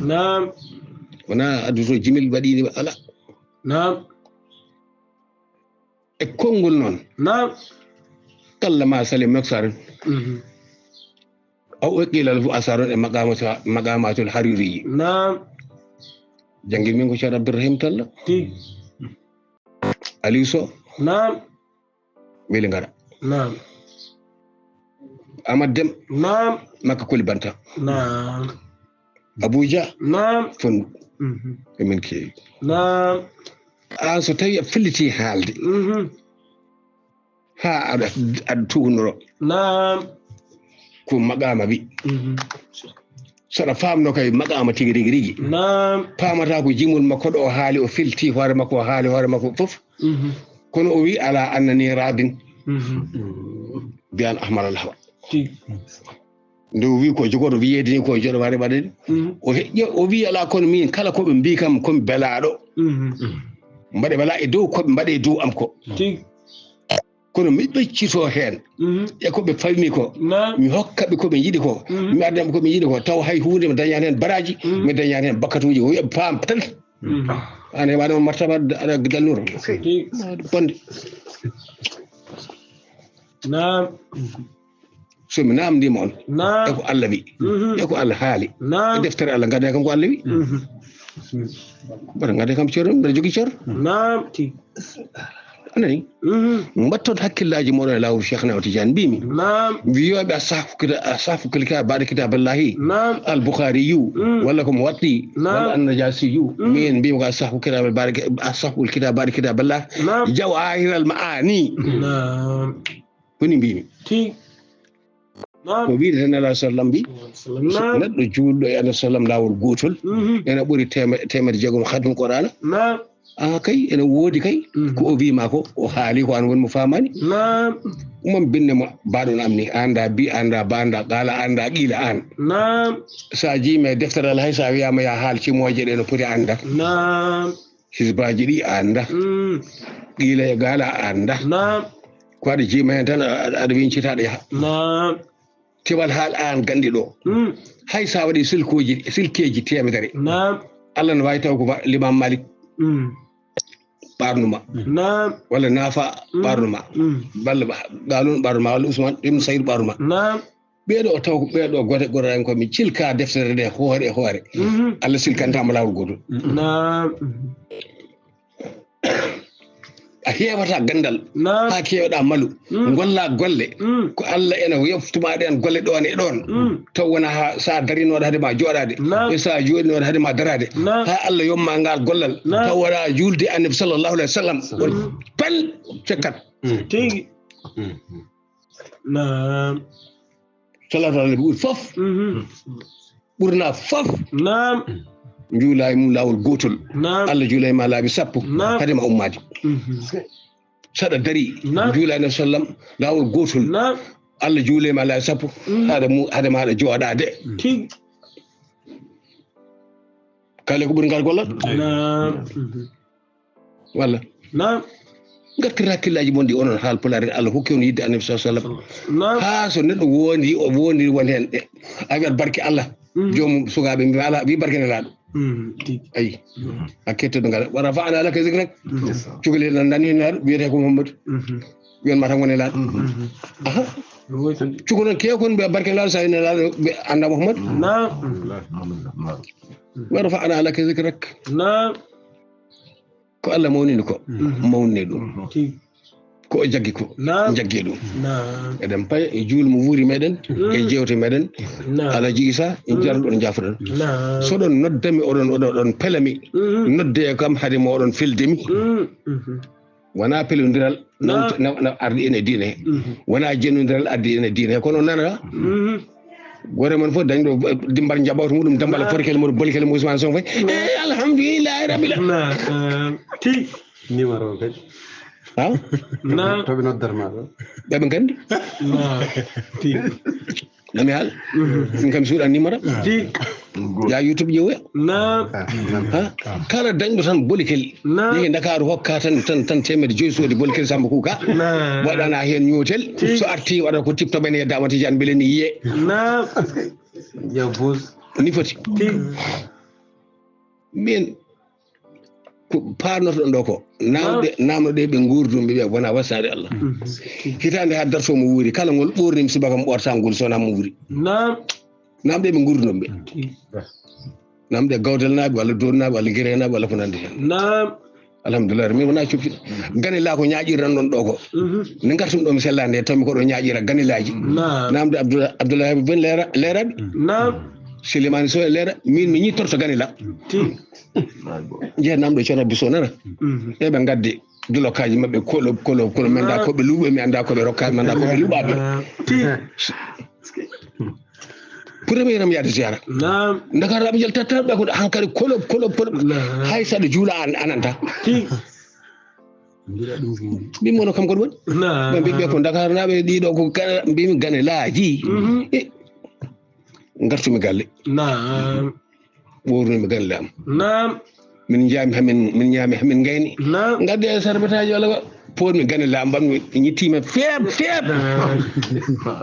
Naam. Wona adduto jimel waɗi ni ala. Naam. E konngol noon. Naam. Kalla ma salim maksarin. Mhm. Aw o qila lahu asarun e maqamatu-, maqamatul hariri. Naam. Jangin min ko Ceerno Abdourahim Talla. Ti. Aliou Sow. Naam. Weli ngara. Naam. Amad Dem. Naam. Makka Koli Banta. Naam. Abuja. Naam. Fon. Mhm. Emin keewi. Naam. An so tawi a filliti haalde. Mhm. Haa aɗa, aɗa tuhnoro. Naam. Ko maqaama wi. Mhm. So aɗa faamno kay maqaama tigi rigi rigi. Naam. Paamata ko jimol makko ɗo o haali, o filti hoore makko, o haali hoore makko fof. Mhm. Kono o wi, "Ala annani radin." Mhm. Bi an ahmara lahwa. Tigi. Nde o wi ko jogoto wiyeede ni ko joɗo ware waɗe. Mhm. O heƴƴo, o wi, "Ala kono min kala ko ɓe mbi kam ko mi belaaɗo." Mhm. Mbaɗe bala e dow ko ɓe mbaɗe e dow am ko. Tigi. Kono mi ɓeccito heen, mhm, e ko ɓe fawmi ko, naam, mi hokka ɓe ko ɓe njiɗi ko, mhm, mi addan ɓe ko ɓe njiɗi ko, taw hay huunde mi dañaani heen baraaji, mhm, mi dañaani heen bakkatuuji, ko wi'a paam tan. Mhm. An heɓaani on martaba, aɗa dalnuro. Ti-, bonde. Naam. So mi naamndiima on, naam, e ko Allah wi, mhm, e ko Allah haali, naam, e deftere Allah, ngadee kam ko Allah wi. Mhm. Mbaɗa ngadee kam ceerno, mbeɗa jogii ceerno. Naam, ti. A nani? Mhm. Mbatton hakkillaaji mooɗon e laawol Cheikhna o Tidiane mbimi. Naam. Wiyooɓe ashabu kita-, ashabu kita-, baada kitaaballahi. Naam. Al Bukhari yu, mm, walla ko Muwatti, naam, walla An-Najasi yu. Mm. Min mbimi ko ashabu kitaabil baada ki-, ashabu kitab baada kitaaballah. Naam. Jawahir al Maani. Naam. Woni mbimi. Ti. Naam. Ko wiide tan Nelaaɗo sallam mbi, naam, neɗɗo juulɗo e Annabi sallam laawol gootol, mhm, ene ɓuri teeme-, teemedde jeegom khatmu Qur'aana. Naam. Ah, kay, ene woodi kay, mhm, ko o wi'i ma ko, o haali ko an woni mo faamaani. Naam. Umman binne mo, baaɗo am ni, annda bi, annda ba, annda qaala, annda qiila an. Naam. Sa jiimi e deftere Allah, hay sa wi'aama ya haal cimooje ɗe no poti annda. Naam. Hisbaaji ɗi a annda. Mm. Qiila e qaala a annda. Naam. Ko aɗa jiima heen tan, a-, aɗa, aɗa wincita aɗa yaha. Naam. Kewal haal an gandi ɗo. Mm. Hay sa waɗi silkuuji, silkeeji teemedere. Naam. Allah no waawi taw ko ma-, Limaam Maalik, mm, ɓaarnuma. Naam. Walla Naafa, mm, ɓaarnuma. Mm. Walla Qaaluun ɓaarnuma, walla Usmaan ibn Sa'iid ɓaarnuma. Naam. Ɓee ɗoo taw ko ɓee ɗoo gote Qur'an ko mi cilka deftere nde hoore e hoore. Mhm. Allah silkantaama laawol gootol. Naam. A heewata ganndal, naam, haa keewɗaa malu. Mm. Ngollaa golle. Mm. Ko Allah ena yoftuma ɗeen golle ɗoon e ɗoon. Mm. Taw wonaa haa sa darinooɗo hade ma jooɗaade. Naam. E sa jooɗinooɗo hade ma daraade. Naam. Haa Allah yomma ngaal gollal. Naam. Taw wonaa juulde Annabi sallallahu alayhi wa sallam. Mm. Won pal cekkat. Mm. Tigi. Mm. Naam. Salaatu ala nabi ɓuri fof. Mhm. Ɓurna fof. Naam. Njuula e mum laawol gootol. Naam. Allah juula e ma laabi sappo. Naam. Hade ma ummaade. Mhm. Saɗa dari. Naam. Njuula e Nabi sallam laawol gootol. Naam. Allah juula e ma laabi sappo. Mhm. Hade mu-, hade ma aɗa jooɗaade. Tigi. Kala ko ɓuri ngal gollal. Naam. Mhm. Walla? Naam. Ngartir hakkillaaji mon ɗi onon haal pulaar en, Allah hokki on yidde Annabi sallallahu alaihi wasallam. Naam. Haa so neɗɗo wondi, o wondi won heen, e, a wi'at barke Allah. Mm. Joomum sukaaɓe mbi ala, wi barke Nelaaɗo. Mm, tigi. Ayi. Mm. A kettoɗo ngal. Wa rafa'na laka zikrak. Mm. Cukalel nan nani Nelaaɗo, wiyete ko Muhammadu. Mhm. Wiyan ma tan woni Nelaaɗo. Mhm. Aha. Woodi. Cukalel kew kon ɓe barke Nelaaɗo, sa wi Nelaaɗo, ɓe annda Muhammadu. Naam. Wa rafa'na laka zikrak. Naam. Ko Allah mawnini ko, mhm, mawnini ɗum. Mhm. Tigi. Ko o jaggi ko, naam, jaggee ɗum. Naam. Eɗen paya e juul mo wuuri meɗen, mm, e jewte meɗen. Naam. Alaji Isa, en, mm, jarol on jaafoɗon. Naam. So ɗon nodda mi, oɗon, oɗon, oɗon pela mi, mm, nodde e kam hade mo oɗon felde mi. Mm, mhm. Wonaa pelondiral, naam, naw-, naw-, naw ardi en e diine. Mhm. Wonaa jennondiral ardi en e diine. Kono nana, mhm, gore mon fof dañɗo, eh, dimbar njaɓawto muɗum, dambal, naam, forkel muɗum, bolkel muɗum, Ousmane Sonko fay. Naam. Eh, alhamdulillahi rabbil alamin. Naam, eh, tigi. Numéro o kadi. Ha? Naam. To ɓe noddata ma ɗo. Ɓe ɓe nganndi? Naam. Tigi. Nami haal? Mhm. Min kam suuɗa numéro. Tigi. Ya YouTube ƴeewoya. Naam. Ha? Kala dañɗo tan bolikel. Naam. Yehi Ndakaaru hokka tan, tan, tan teemedde joyi soodi bolikel Samba Kuka. Naam. Waɗana heen ñootel. Tigi. So arti waɗa ko TikTok ɓen e Daama Tijaan mbele ni yiye. Naam. Ya boss. Ni foti. Tigi. Min ko paarnotoɗon ɗo ko, naamɗe, naam, naamnoɗe ɓe nguurduɓe ɓe wona wasaade Allah. Mhm. Hitaande haa darto mo wuuri, kala ngol ɓoornimi subaka mo ɓorta ngol so wonaa mo wuuri. Naam. Naamɗe ɓe nguurduɓe ɓe. Mhm. Naamɗe Gawdalnaaɓe walla Doolnaaɓe walla Gireenaaɓe walla ko nanndi heen. Naam. Alhamdulillah, min wonaa cukkiɗo. Gane laa ko ñaaƴiran ɗon ɗo ko. Mhm. Nde ngartumi ɗo mi sellaande, tawi ko ɗo ñaaƴira ganilaaji. Naam. Naamde Abdoula-, Abdoulaye Ben Leera-, Leeraɓe. Naam. Silimani Sow e Leera, min mi ñittorto gane la. Tigi. Jeeya naamɗo Ceerno Abdou Sow nana. Mhm. E ɓe ngaddi dulokaaji maɓɓe kolob, kolob, kolob, mi anndaa, naam, ko ɓe luuɓe, mi anndaa ko ɓe rokkaa, mi anndaa ko ɓe luuɓaa ɓe. Naam. Tigi. Premier am yaade ziyara. Naam. Ndakaaru aɓe jel tattaɓe ko hankadi kolob, kolob, kolob. Naam. Hay saɗa juula an, ananta. Tigi. Min mono kam ko ɗum. Naam. Ɓe mbiɓe ko Ndakaaru naaɓe ɗiɗo ko kala mbimi gane laaji. Mhm. E, ngartumi galle. Naam. Ɓoornumi galle am. Naam. Min njaami hamin, min ñaami hamin ngayni. Naam. Ngaddi e sarbetaaji walla ko poormi gane la mbanmi ñittima feeb, feeb. Naam.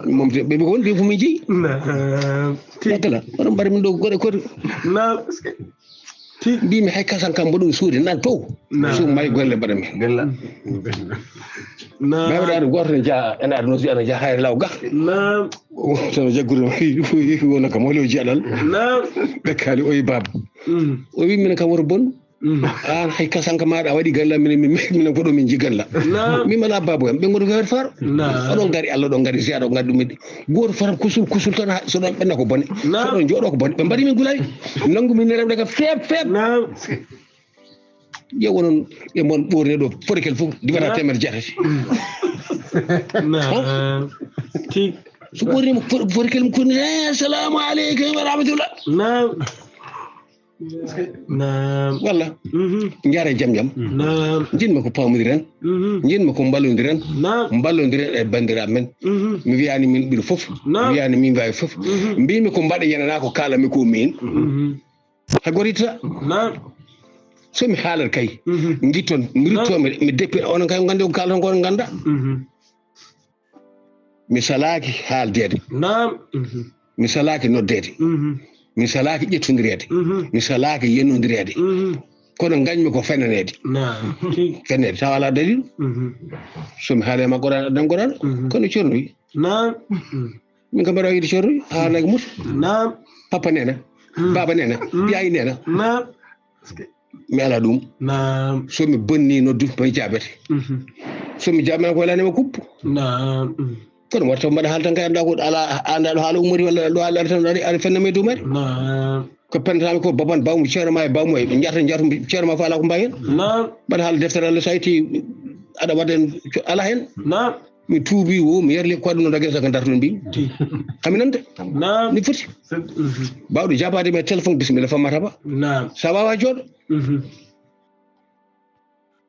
Momte ɓe ko woni ɓe fu min jeyi. Naam. Ti- Kala, oɗon mbaɗa min ɗo goɗe koto. Naam. Ti- Mbimi hay kasan kam mboɗon suude nan to. Naam. Suum may golle mbaɗa min. Bella. Naam. Mawɗo aɗa gooto ne jaa, ene aɗa nosi, ana jaa hayre law ga. Naam. O, sono jaggude, wona kam, holi o jiyaɗal. Naam. Ɓe kaali, o yi baaba. Mm. O wi, minen kam woto bon. Mm. An hay kasanka maɗa a waɗi galla, minen, min, minen ko ɗo min jii galla. Naam. Min ala baaba en, ɓe ngoto ko heɓata faaro. Naam. Oɗon ngari Allah, oɗon ngari si aɗa ngari ɗum. Gooto fof tan kusul, kusul tan, ha, so ɗon ɓenna ko bone. Naam. So ɗon jooɗo ko bone. Ɓe mbaɗi min gulali. Nangu min rewde ka feeb, feeb. Naam. Ƴeew onon e mon ɓoorne ɗo, forikel fof, diwata, naam, teemeɗe jeetati. Naam. Ti- So ɓoornima for-, forikel mum koni, "Eh, assalamu aleykum wa rahmatullah." Naam. Naam. Walla? Mhm. Njaare jam jam. Naam. Jinmi ko paamondiren. Mhm. Jinmi ko mballondiren. Naam. Mballondiren e banndiraaɓe men. Mhm. Mi wiyaani min ɓuri fof. Naam. Mi wiyaani min mbaawi fof. Mhm. Mbimi ko mbaɗa yenana ko kaalami ko min. Mhm. Hay gooto ittata. Naam. So mi haalat kay, mhm, ngitton, mi, naam, rutto, mi, mi deppi, onon kay nganndi ko kaalton ko, on ngannda. Mhm. Mi salaaki haaldeede. Naam. Mhm. Mi salaaki noddeede. Mhm. Mi salaaki ƴettondireede. Mhm. Mi salaaki yennondireede. Mhm. Kono ngañmi ko fenaneede. Naam. Fenaneede, tawa alaa daliilu. Mhm. So mi haalii ma Qur'aan, addan Qur'aan. Mhm. Kono Ceerno wi. Naam. Mhm. Min kam mbeɗa yiɗi Ceerno, haalanaaki muto. Naam. Papa neena, mm, baaba neena, mm, yaayi neena. Naam. Mi alaa ɗum. Naam. So mi bonni noddu, mi jaabete. Mhm. So mi jaabaama ko welaani ma kuppu. Naam. Mm. Kono wata mbaɗa haala tan kay anndaa ko alaa, anndaa ɗo haala ummori walla ɗo haala tan aɗa, aɗa fenna mi e dow mari. Naam. Ko penataami ko baban bawmo ceerno ma e bawmo e ɓe njaata njaata ceerno ma fof alaa ko mbaawi heen. Naam. Mbaɗa haala deftere Allah so a itti aɗa waɗa heen alaa heen. Naam. Mi tuubi wo, mi yarli ko ɗum no dagge so ko dartude mbi. Ti. Kami nande. Naam. Ni foti. Mhm. Baawɗo jaabaade mi e téléphone, bisimilla, fammata ba. Naam. Sa waawa jooɗo. Mhm.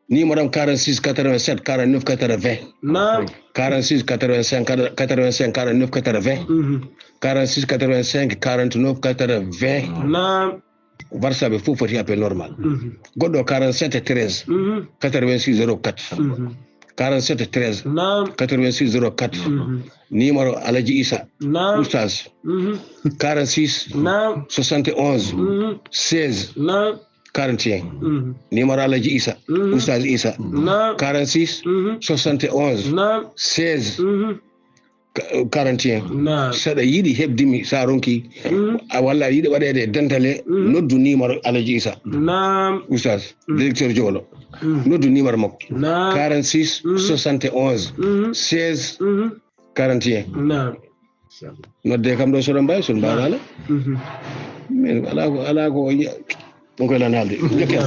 Numéro am quarante-six quatre-vingt-sept quarante-neuf quatre-vingts. Naam. Quarante-six quatre-vingt-cinq, quatre-vingt-cinq quarante-neuf quatre-vingts. Mhm. Quarante-six quatre-vingt-cinq quarante-neuf quatre-vingts. Naam. WhatsApp fof foti appel normal. Mhm. Goɗɗo quarante-sept treize, mhm, quatre-vingt-six zéro quatre. Mhm. Quarante-sept treize, naam, quatre-vingt-six zéro quatre. Mhm. Numéro Alaji Isa. Naam. Oustaz. Mhm. Quarante-six, naam, soixante et onze, mhm, seize, naam, quarante et un. Mhm. Numéro Alaji Isa. Mhm. Oustaz Isa. Naam. Quarante-six, mhm, soixante et onze, naam, seize, mhm, Ka-, quarante et un. Naam. Saɗa yiɗi heɓde mi, sa ronki, Mm. a walla aɗa yiɗi waɗeede e dental he, Mm. noddu numéro Alaji Isa. Naam. Oustaz, Mm. directeur Jowlo. Mm. Noddu numéro makko. Naam. Quarante-six, Mm. soixante et onze, Mm. seize, Mm. quarante et un. Naam. Nodde kam ɗo so ɗon mbaawi, so ɗon mbaawaano. Mhm. Min alaa ko, alaa ko, ɗum koy lan haalde. Jokke.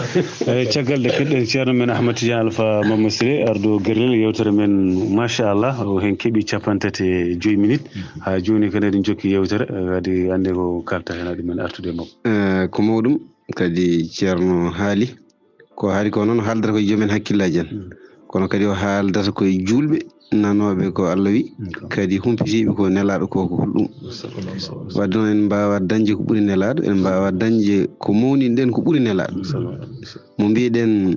Eh, caggal nde keɗɗen Ceerno men Ahmad Tidiane Alpha Mamadou Siré, arɗo gerlel yewtere men, machallah, o hen keɓi cappanɗe tati e joy minute. Haa jooni kadi eɗen jokki yewtere, eh, kadi annde ko kalta hen aɗa men artude e makko. Eh, ko mawɗum, kadi Ceerno haali. Ko hari ko noon haaldata ko e joomen hakkillaaji en. Mm. Kono kadi o haaldata ko e juulɓe nanooɓe ko Allah wi, Mm, ko. Kadi humpitiiɓe ko nelaaɗo ko, ko hulɗum. Sallallahu alaihi wasallam. Wadde noon en mbaawa dañde ko ɓuri nelaaɗo, en mbaawa dañde ko mawninɗen ko ɓuri nelaaɗo. Sallallahu alaihi wasallam. Mo mbiɗen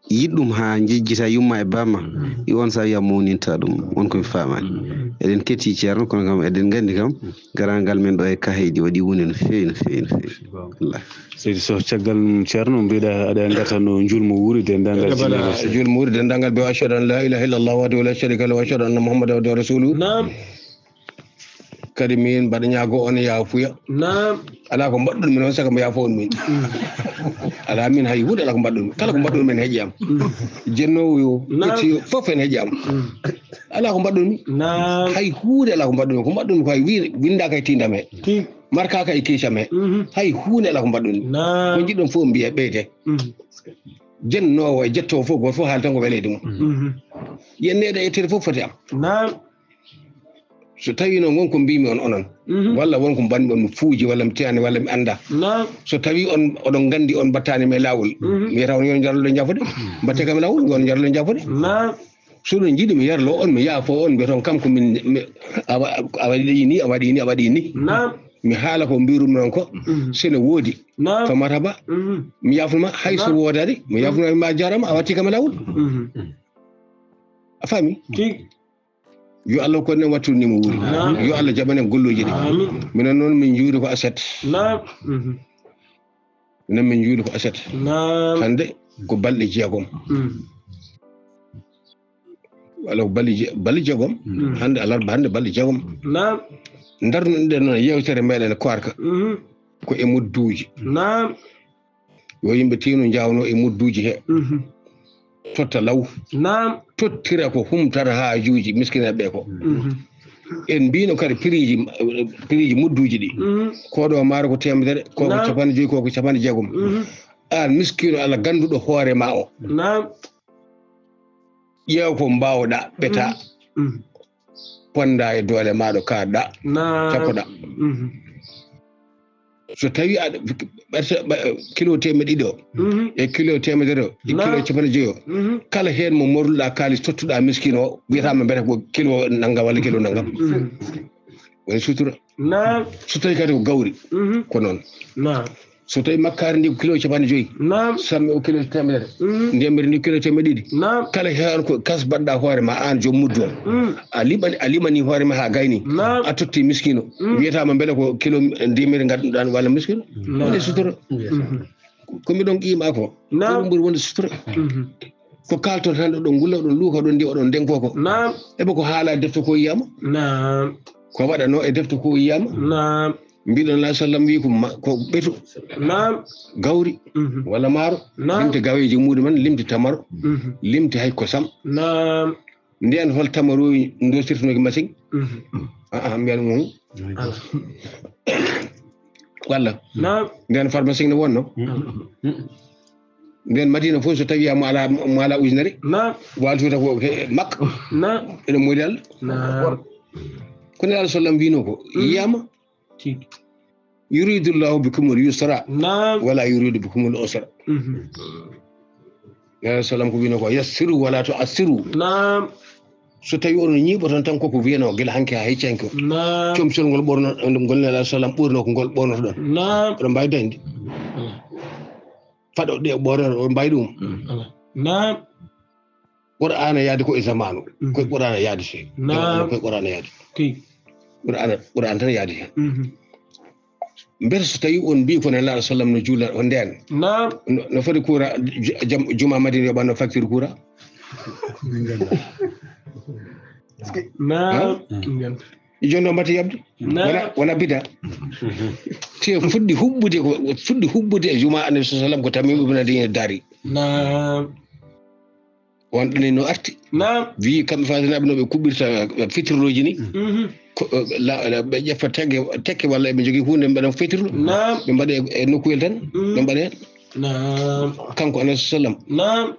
yiɗ ɗum haa njejjita yumma e bamma, Mm. e on saa wiya mawninta ɗum, on ko mi faamaani. Mm. Eɗen ketti Ceerno, kono kam eɗen nganndi kam, Mm. garaangal men ɗo e Kahayɗi waɗi wonde no feewi, no feewi, no feewi. Bon. Wallahi. Seydi Sow, caggal ɗum, Ceerno, mbiɗa aɗa ngarta no njulmo wuuri, denndaangal Eɗe mbaɗa jinneeji. Njulmo wuuri, denndaangal ɓe, ashhadu an la ilaha illallah wahdahu la sharika lahu, wa ashhadu anna Muhammadan abduhu wa rasuluhu. Naam. Kadi min mbaɗa ñaago on yaafuya. Naam. Alaa ko mbaɗɗon min on saka mo yaafo on min. Mm. Alaa min hay huunde alaa ko mbaɗɗon min. Kala ko mbaɗɗon min heƴi am. Mm. Jennoowo yo, Naam. Ƴetti yo, fof en heƴi am. Mm. Alaa ko mbaɗɗon min. Naam. Hay huunde alaa ko mbaɗɗon min. Ko mbaɗɗon min ko hay wi-, winndaaka e tiindam he. Tigi. Markaaka e kiisam he. Mhm. Hay huunde alaa ko mbaɗɗon min. Naam. Ko njiɗɗon fof mbiya ɓeyde. Mhm. Jennoowo e jettoowo fof, gooto fof haali tan ko weleede mum. Mhm. Yenneede e ƴetteede fof foti am. Naam. So tawii noon won ko mbiimi on onon, Mhm. walla won ko mbaɗmi on mi fuuji, walla mi tiyani, walla mi anndaa. Naam. So tawii on, oɗon nganndi on mbattaani mi e laawol, Mhm. mi wiyata on yo on njarlo e njaafude, mbattee kam e laawol, yo on njarlo e njaafude. Naam. So oɗon njiɗi mi yarloo on, mi yaafoo on, mbiyata on kam ko min, mi, a wa-, a waɗi nii, a waɗi nii, a waɗi nii. Naam. Mi haala ko mbiirumi noon ko, Mhm. so ne woodi, Naam. to marhaba, Mhm. mi yaafnuma, hay so Naam. woodaani, mi yaafnuma, mi ma jaaraama, a wattii kam e laawol. Mhm. A faami? Tigi. Yo Allah ko nen wattu ni mo wuuri. Naam. Yo Allah jaɓan en golluuji ɗi. Amiin. Minen noon min njuuri ko aset. Naam. Mhm. Minen min njuuri ko aset. Naam. Hannde ko balɗe jeegom. Mm. Walla ko balɗe je-, balɗe jeegom. Mm. Hannde alarba, hannde balɗe jeegom. Naam. Ndarnuɗen noon yewtere meɗen koorka. Mhm. Ko e mudduuji. Naam. Yo yimɓe tinu njaawno e mudduuji he. Mhm. Totta law. Naam. Tottira ko humtata haajuuji miskinaaɓe ɓe ko. Mhm. En mbiino kadi prix ji, prix ji mudduuji ɗi. Mhm. Ko ɗo maaro ko teemedere, ko ko Naam. capanɗe joyi, ko ko capanɗe jeegom. Mhm. Aan miskiino Allah gannduɗo hoore ma o. Naam. Ƴeew ko mbaawɗaa ɓetaa. Mhm. Ponda e doole maaɗo kaaɗɗaa. Naam. Cappoɗaa. Mhm. So tawii aɗa, ɓerse, ɓe-, kilo teemeɗɗe ɗiɗi o, Mhm. e kilo teemedere o, e kilo Naam. capanɗe joyi o, Mhm. kala heen mo morluɗaa kaalis tottuɗaa miskiino o, wiyataa ma mbete ko kilo nanngam walla kilo nanngam. Mhm. Woni sutura. Naam. So tawii kadi ko gawri, Mhm. ko noon. Naam. So tawii makkaari ndi ko kilo capanɗe joyi, Naam. samme o kilo teemedere, Mhm. ndemri ndi kilo teemeɗɗe ɗiɗi. Naam. Kala heen ko kas mbaɗɗaa hoore ma aan joom muddu o. Mhm. A liɓani, a limani hoore ma haa gayni. Naam. A totti miskiino. Mhm. Wiyataa ma mbele ko kilo ndemri ngadduɗaa walla miskiino. Naam. Woni sutura. Mhm. Ko mi ɗon qiima ko. Naam. Ko ɗum ɓuri wonde sutura. Mhm. Ko kaalton hannde oɗon ngulla, oɗon luuka, oɗon ndiya, oɗon ndenko ko. Naam. Ebe ko haala defte ko yiyaama. Naam. Ko waɗanoo e defte ko yiyaama. Naam. Mbiɗon la sallam wi ko ma-, ko ɓetu. Naam. Gawri. Mhm. Walla maaro. Naam. Limti gaweeji muɗum en, limti tamaro. Mhm. Limti hay kosam. Naam. Ndeen hol tamarowi ndosirtunooki masiŋ? Mhm. Aa, mbiyan mo. Ala. Walla? Naam. Ndeen farmasiŋ ne wonno? Ala. Ndeen Madina fof so tawi mo ala, mo ala ujunere? Naam. Waaltuta ko he Makka? Naam. Ene moodi Allah? Naam. Ko Nelaaɗo sallam wiino ko, Mhm. yiyama? Tigi. Yuridullahu bikumul yusra, Naam. wala yuridu bikumul usra. Mhm. Nelaaɗo sallam ko wiino ko, yassiru wala tu'assiru. Naam. So tawi onon ñiiɓoton tan koko wiyanoo gila hanki haa hecci hanki o. Naam. Comcol ngol ɓorno-, ngol Nelaaɗo sallam ɓorno ko ngol ɓornotoɗon. Naam. Oɗon mbaawi dañde. Ala. Faɗo ɗe ɓorno, oɗon mbaawi ɗum. Ala. Naam. Qur'aana yaadi ko e zamaanu. Mhm. Koye Qur'aana yaadi se. Naam. Koye Qur'aana yaadi. Tigi. Qur'aana, Qur'aana tan yaadi hen. Mhm. Mbete so tawi on mbii ko Nelaaɗo sallam no juula, on ndeen? Naam. No, no foti courant, ju-, jam-, juma Madina yoɓanno facture courant? Min nganndaa. Naam. Jooni ɗoo mbati yabde. Naam. Wona, wona bida. Te fuɗɗi huɓɓude ko, fuɗɗi huɓɓude e jumaa Annabi sallallahu alaihi wasallam ko Tamimu ibn Adiyyin Dari. Naam. On ɗon no arti. Naam. Wi kamɓe Fasinaaɓe no ɓe kuɓɓirta fitirlooji ni. Mhm. Ko, eh, la, la, ɓe ƴeffa tekke, tekke walla ɓe njogii huunde ɓe mbaɗa fitirlo. Naam. Ɓe mbaɗa e, e nokkuyel tan. Mm. Ɓe mbaɗa heen. Naam. Kanko Annabi sallam. Naam.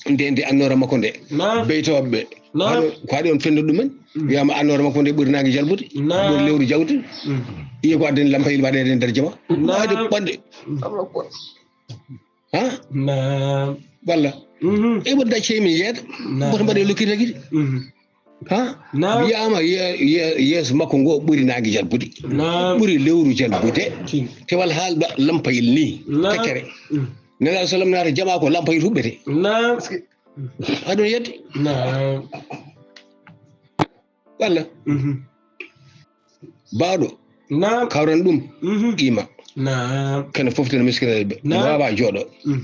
Nde, nde annoora makko nde. Naam. Beytooɓe ɓe. Naam. Haɗo, ko haɗi on fenndo ɗumen? Mm. Wiyaama annoora makko nde ɓuri naange jalbude. Naam. Ɓuri lewru jawtude. Mm. Iye ko addani lampayel waɗeede e nder jama. Naam. Haɗi ɓanɗe. Mm. Ha? Naam. Walla? Mhm. E wonda ceymi yeeɗa. Naam. Woto mbaɗe lukkita gidi. Mhm. Ha? Naam. Wiyaama ye-, ye-, yeeso makko ngo ɓuri naange jalbude. Naam. Ɓuri lewru jalbude. Ci. Te wal haalda lampayel ni. Naam. Feccere. Mm. Nelaaɗo sallam naata jama ko lampayel huɓɓete. Naam. Aɗon yedde? Naam. Walla? Mhm. Baawɗo. Naam. Kawran ɗum. Mhm. Qiima. Naam. Kene fof tene miskinaaɓe ɓe. Naam. Waawa jooɗo. Mm.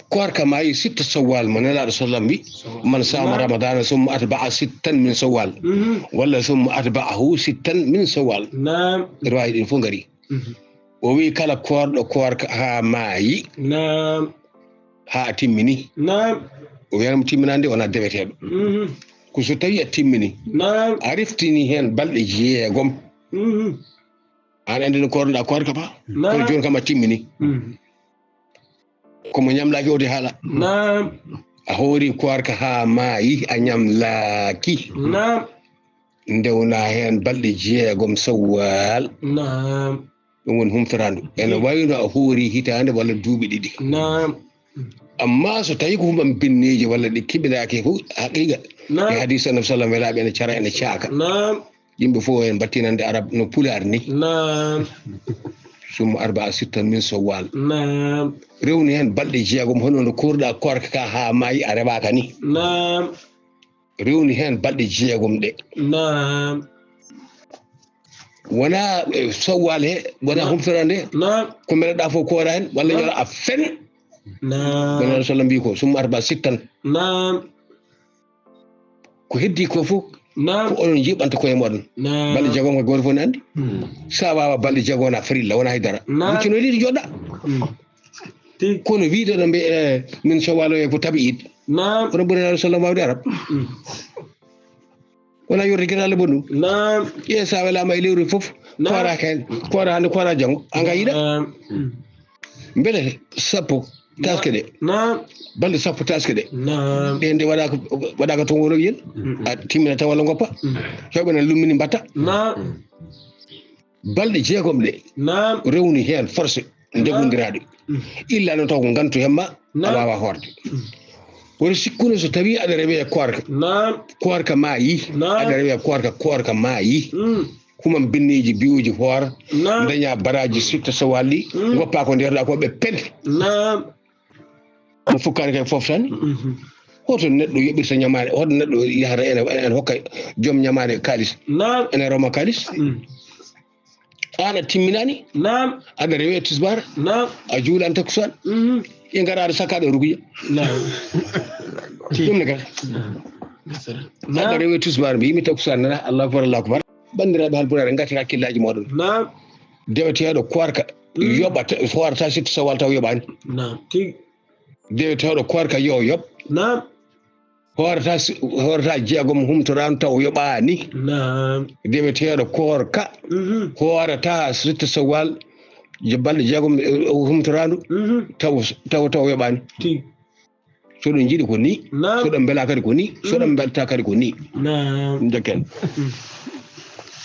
Koorka maayi sitta Sawwal mo Nelaaɗo sallam wi, "Man saama Ramadana summa atba'a sittan min Sawwal." Mhm. Walla "Summa atba'ahu sittan min Sawwal." Naam. Riwaaji ɗin fof ngari. Mhm. O wi, "Kala koorɗo koorka haa maayi." Naam. Haa a timmini. Naam. O wi'an mo timminaande wonaa deweteeɗo. Mhm. Ko so tawi a timmini. Naam. A reftini heen balɗe jeegom. Mhm. An anndi no koornoɗaa koorka ba? Naam. Kono jooni kam a timmini. Mhm. Ko mo ñamlaaki o de haala. Naam. A hoori koorka haa maayi, a ñamlaaki. Naam. Ndewna heen balɗe jeegom Sawwal. Naam. Ɗum woni humtoraandu. Ene wayno a hoori hitaande walla duuɓi ɗiɗi. Naam. Amma so tawi ko humam binneeji walla ɗi keɓiraaki fof, haqiiqa. Naam. E hadiis Annabi sallam welaaɓe ene cara, ene caaka. Naam. Yimɓe fof en mbattinande Arab no Pulaar ni. Naam. Summa arba'a sittan min Sawwal. Naam. Rewni heen balɗe jeegom, hono no koorɗaa koorka ka haa maayi a rewaaka ni. Naam. Rewni heen balɗe jeegom ɗe. Naam. Wonaa, eh, Sawwal he, wonaa Naam. Humfirande. Naam. Ko mbeɗa fof koora heen, walla Naam. Yo a fen. Naam. Wonaa Rasulullah mbii ko, "Summa arba'a sittan." Naam. Ko heddii ko fof, Naam. Ko onon njiɓanta koye mooɗon. Naam. Balɗe jeegom ko gooto fof ne anndi. Hmm. So a waawaa balɗe jeegom wonaa farilla, wonaa hay dara. Naam. Huccunoo ɗiɗi jooɗa. Hmm. Tigi. Kono wiide ɗo mbe, eh, min Sawwal o e ko tabi'id. Naam. Kono ɓuri Rasulullah waawde Arab. Hmm. Wona yorde gila Allah bonnu. Naam. Ƴee sa welaama e lewru fof. Naam. Koora heen. Koora hannde, koora janngo. An ka yiɗa? Naam. Mbele sappo taske ɗe. Naam. Balɗe sappo taske ɗe. Naam. Ɗe nde waɗaaka, waɗaaka toon wolo yen. Mm-mm. A timmina tawa walla ngoppa. Mm. Heɓa na lummini mbatta. Naam. Balɗe jeegom ɗe. Naam. Rewni heen forcé. Naam. Ndegondiraaɗo. Mm. Illa noon taw ko ngantu hemma. Naam. A waawaa hoorde. Mm. Woto sikkuno so tawii aɗa rewee koorka. Naam. Koorka maayi. Naam. Aɗa rewee koorka, koorka maayi. Mm. Humam binneeji biwuji hoora. Naam. Dañaa baraaji sitta Sawwal ɗi. Mm. Ngoppaa ko ndeerɗaa ko ɓe pente. Naam. Mo fukkaani kay fof tan. Mhm. Hoto neɗɗo yoɓirta ñamaale, hoto neɗɗo yahata ene, ene hokka joom ñamaale kaalis. Naam. Ene roma kaalis. Mm. Aan a timminaani. Naam. Aɗa rewee tisbaar. Naam. A juulan takkusaan. Mhm. Ɓe ngara aɗa sakka ɗo rukuya. Naam. Ɗum ne kadi. Naam. Aɗa rewee tisbaar, mbiimi takkusaan nana, Allahu akbar, Allahu akbar. Banndiraaɓe halpulaar, ngati hakkillaaji mooɗon. Naam. Deweteeɗo koorka, mm, yoɓata, hoorata sitta Sawwal taw yoɓaani. Naam. Tigi. Deweteeɗo koorka yo yoɓ. Naam. Hoorata si-, hoorata jeegom humtoraandu taw yoɓaani. Naam. Deweteeɗo koorka, mhm, hoorata sitta Sawwal je-, balɗe jeegom, eh, humtoraandu, mhm, taw, taw, taw yoɓaani. Tigi. So ɗon njiɗi ko ni, naam, so ɗon mbela kadi ko ni, so ɗon, mm, mbelta kadi ko ni. Naam. Njokken. Mm.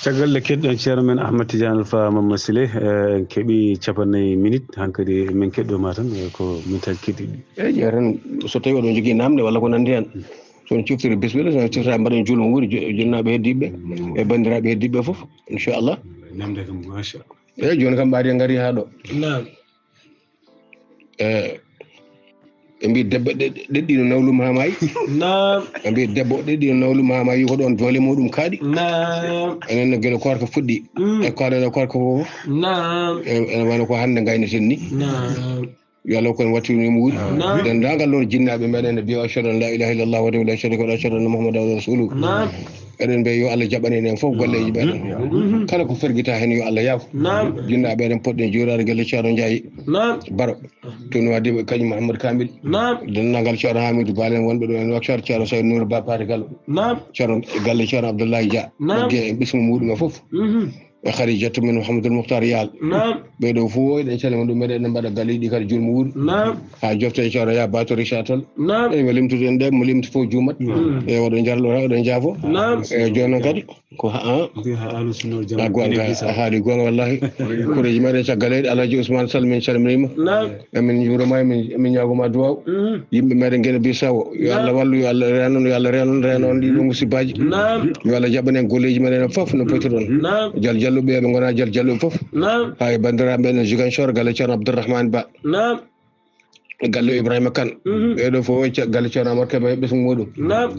Caggal nde keɗɗen ceerno men Ahmad Tidiane Alpha Mamadou Sile, eh, en keɓi capannayyi minit, hankadi men keɗɗo ma tan, eh, ko min tan keɗiɗi. Eyi, jeyaa tan, so tawi oɗon jogii namde walla ko nandi hen, so on cuftiri, bismillah, so on cuftiraaki, mbaɗen juulmo wuuri, jo-, jonnaaɓe heddiiɓe, e banndiraaɓe heddiiɓe fof, inchallah. Namde kam, machallah. Eyi, jooni kam, mbaadi en ngarii haa ɗo. Naam. Eh, ɓe mbii debbo ɗe-, ɗeɗɗiino nawlum haa maayi. Naam. Ɓe mbii debbo ɗeɗɗiino nawlum haa maayi, ko ɗoon doole muuɗum kaaɗi. Naam. Enen no gila koorka fuɗɗi. Mm. E koorka, e koorka fof. Naam. En, en wano ko hannde ngayneten ni. Naam. Yo Allah kon wattini mo wuuri. Naam. Denndaangal ɗon jinnaaɓe meɗen ne mbiya, "Ashhadu an la ilaha illallah wahdahu la sharika lahu, ashhadu anna Muhammadan abduhu wa rasuluhu." Naam. Eɗen mbiya yo Allah jaɓan en fof golleeji meɗen. Kala ko fergita heen yo Allah yaafo. Naam. Jinnaaɓe eɗen poɗɗen juuraade galle Ceerno Njaay. Naam. Baro. To Nuwaadibu kañum Muhammad Kamil. Naam. Denndaangal Ceerno Hamidu Baalen wonɓe ɗo e Nuwaadibu, Ceerno Saydu Nuuru Ba Paate Gallo. Naam. Ceerno galle Ceerno Abdullahi Dia. Naam. Nogge e ɓesngu muɗum e fof. Mhm. E Khadijatu min Mouhamadoul Mouhtar Yaal. Naam. Ɓee ɗoo fof eɗen calmina ɗum, meɗen mbaɗa galle ɗi kadi julmo wuuri. Naam. Haa jofte e Ceerno Yaya Ba to Richard Toll. Naam. Eɗen mo limtude en ɗe, mo limti fof juumat. Mm. E oɗon jarlo, oɗon jaafo. Naam. E jooni noon kadi ko ha, ha. Ndi ha Ahlu Sunna wal Jamaa. A goonga, a haali goonga wallahi. Koreeji meɗen caggal leydi, Alhaji Ousmane Sall, min calminii mo. Naam. Emin njuurima, emin, emin ñaagoma duwaaw. Mhm. Yimɓe meɗen Gine Bissau, yo Allah wallu, yo Allah reenon, yo Allah reenon, reenon ɗiɗo musibbaaji. Naam. Yo Allah jaɓan en golleeji meɗen fof no potiron. Naam. Jal Jalluɓe ɓe ngona Jal Jalluɓe fof. Naam. Haa e banndiraaɓe men Ziguinchor, galle Ceerno Abdourahmane Ba. Naam. Galle Ibrahima Kane. Mhm. Ɓee ɗoo fof, ca-, galle Ceerno Amar Kebe, ɓesngu muɗum. Naam.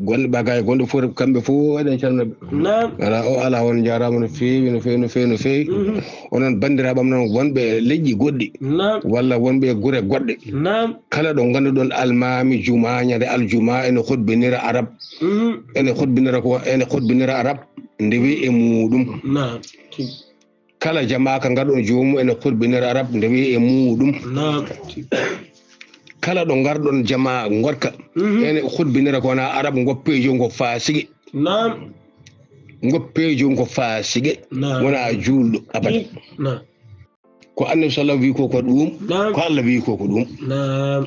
Gonɗo Ɓagaay, gonɗo Fori, kamɓe fof eɗen calmina ɓe. Naam. Alaa o alaa, on njaaraama no feewi, no feewi, no feewi, no feewi. Mhm. Onon banndiraaɓe am non wonɓe e leƴƴi goɗɗi. Naam. Walla wonɓe e gure goɗɗe. Naam. Kala ɗo ngannduɗon almaami jumaa ñande aljumaa ene hutbinira arab. Mhm. Ene hutbinira ko, ene hutbinira arab, ndewi e muɗum. Naam. Kala jamaa ka ngarɗon joomum ene hutbinira arab, ndewi e muɗum. Naam. Kala ɗo ngarɗon jamaa ngonka, mhm, ene hutbinira ko wona arab, ngoppe joom ko faasige. Naam. Ngoppe joom ko faasige. Naam. Wona juulɗo abada. Naam. Ko Annabi sallam wi ko, ko ɗum. Naam. Ko Allah wi ko, ko ɗum. Naam.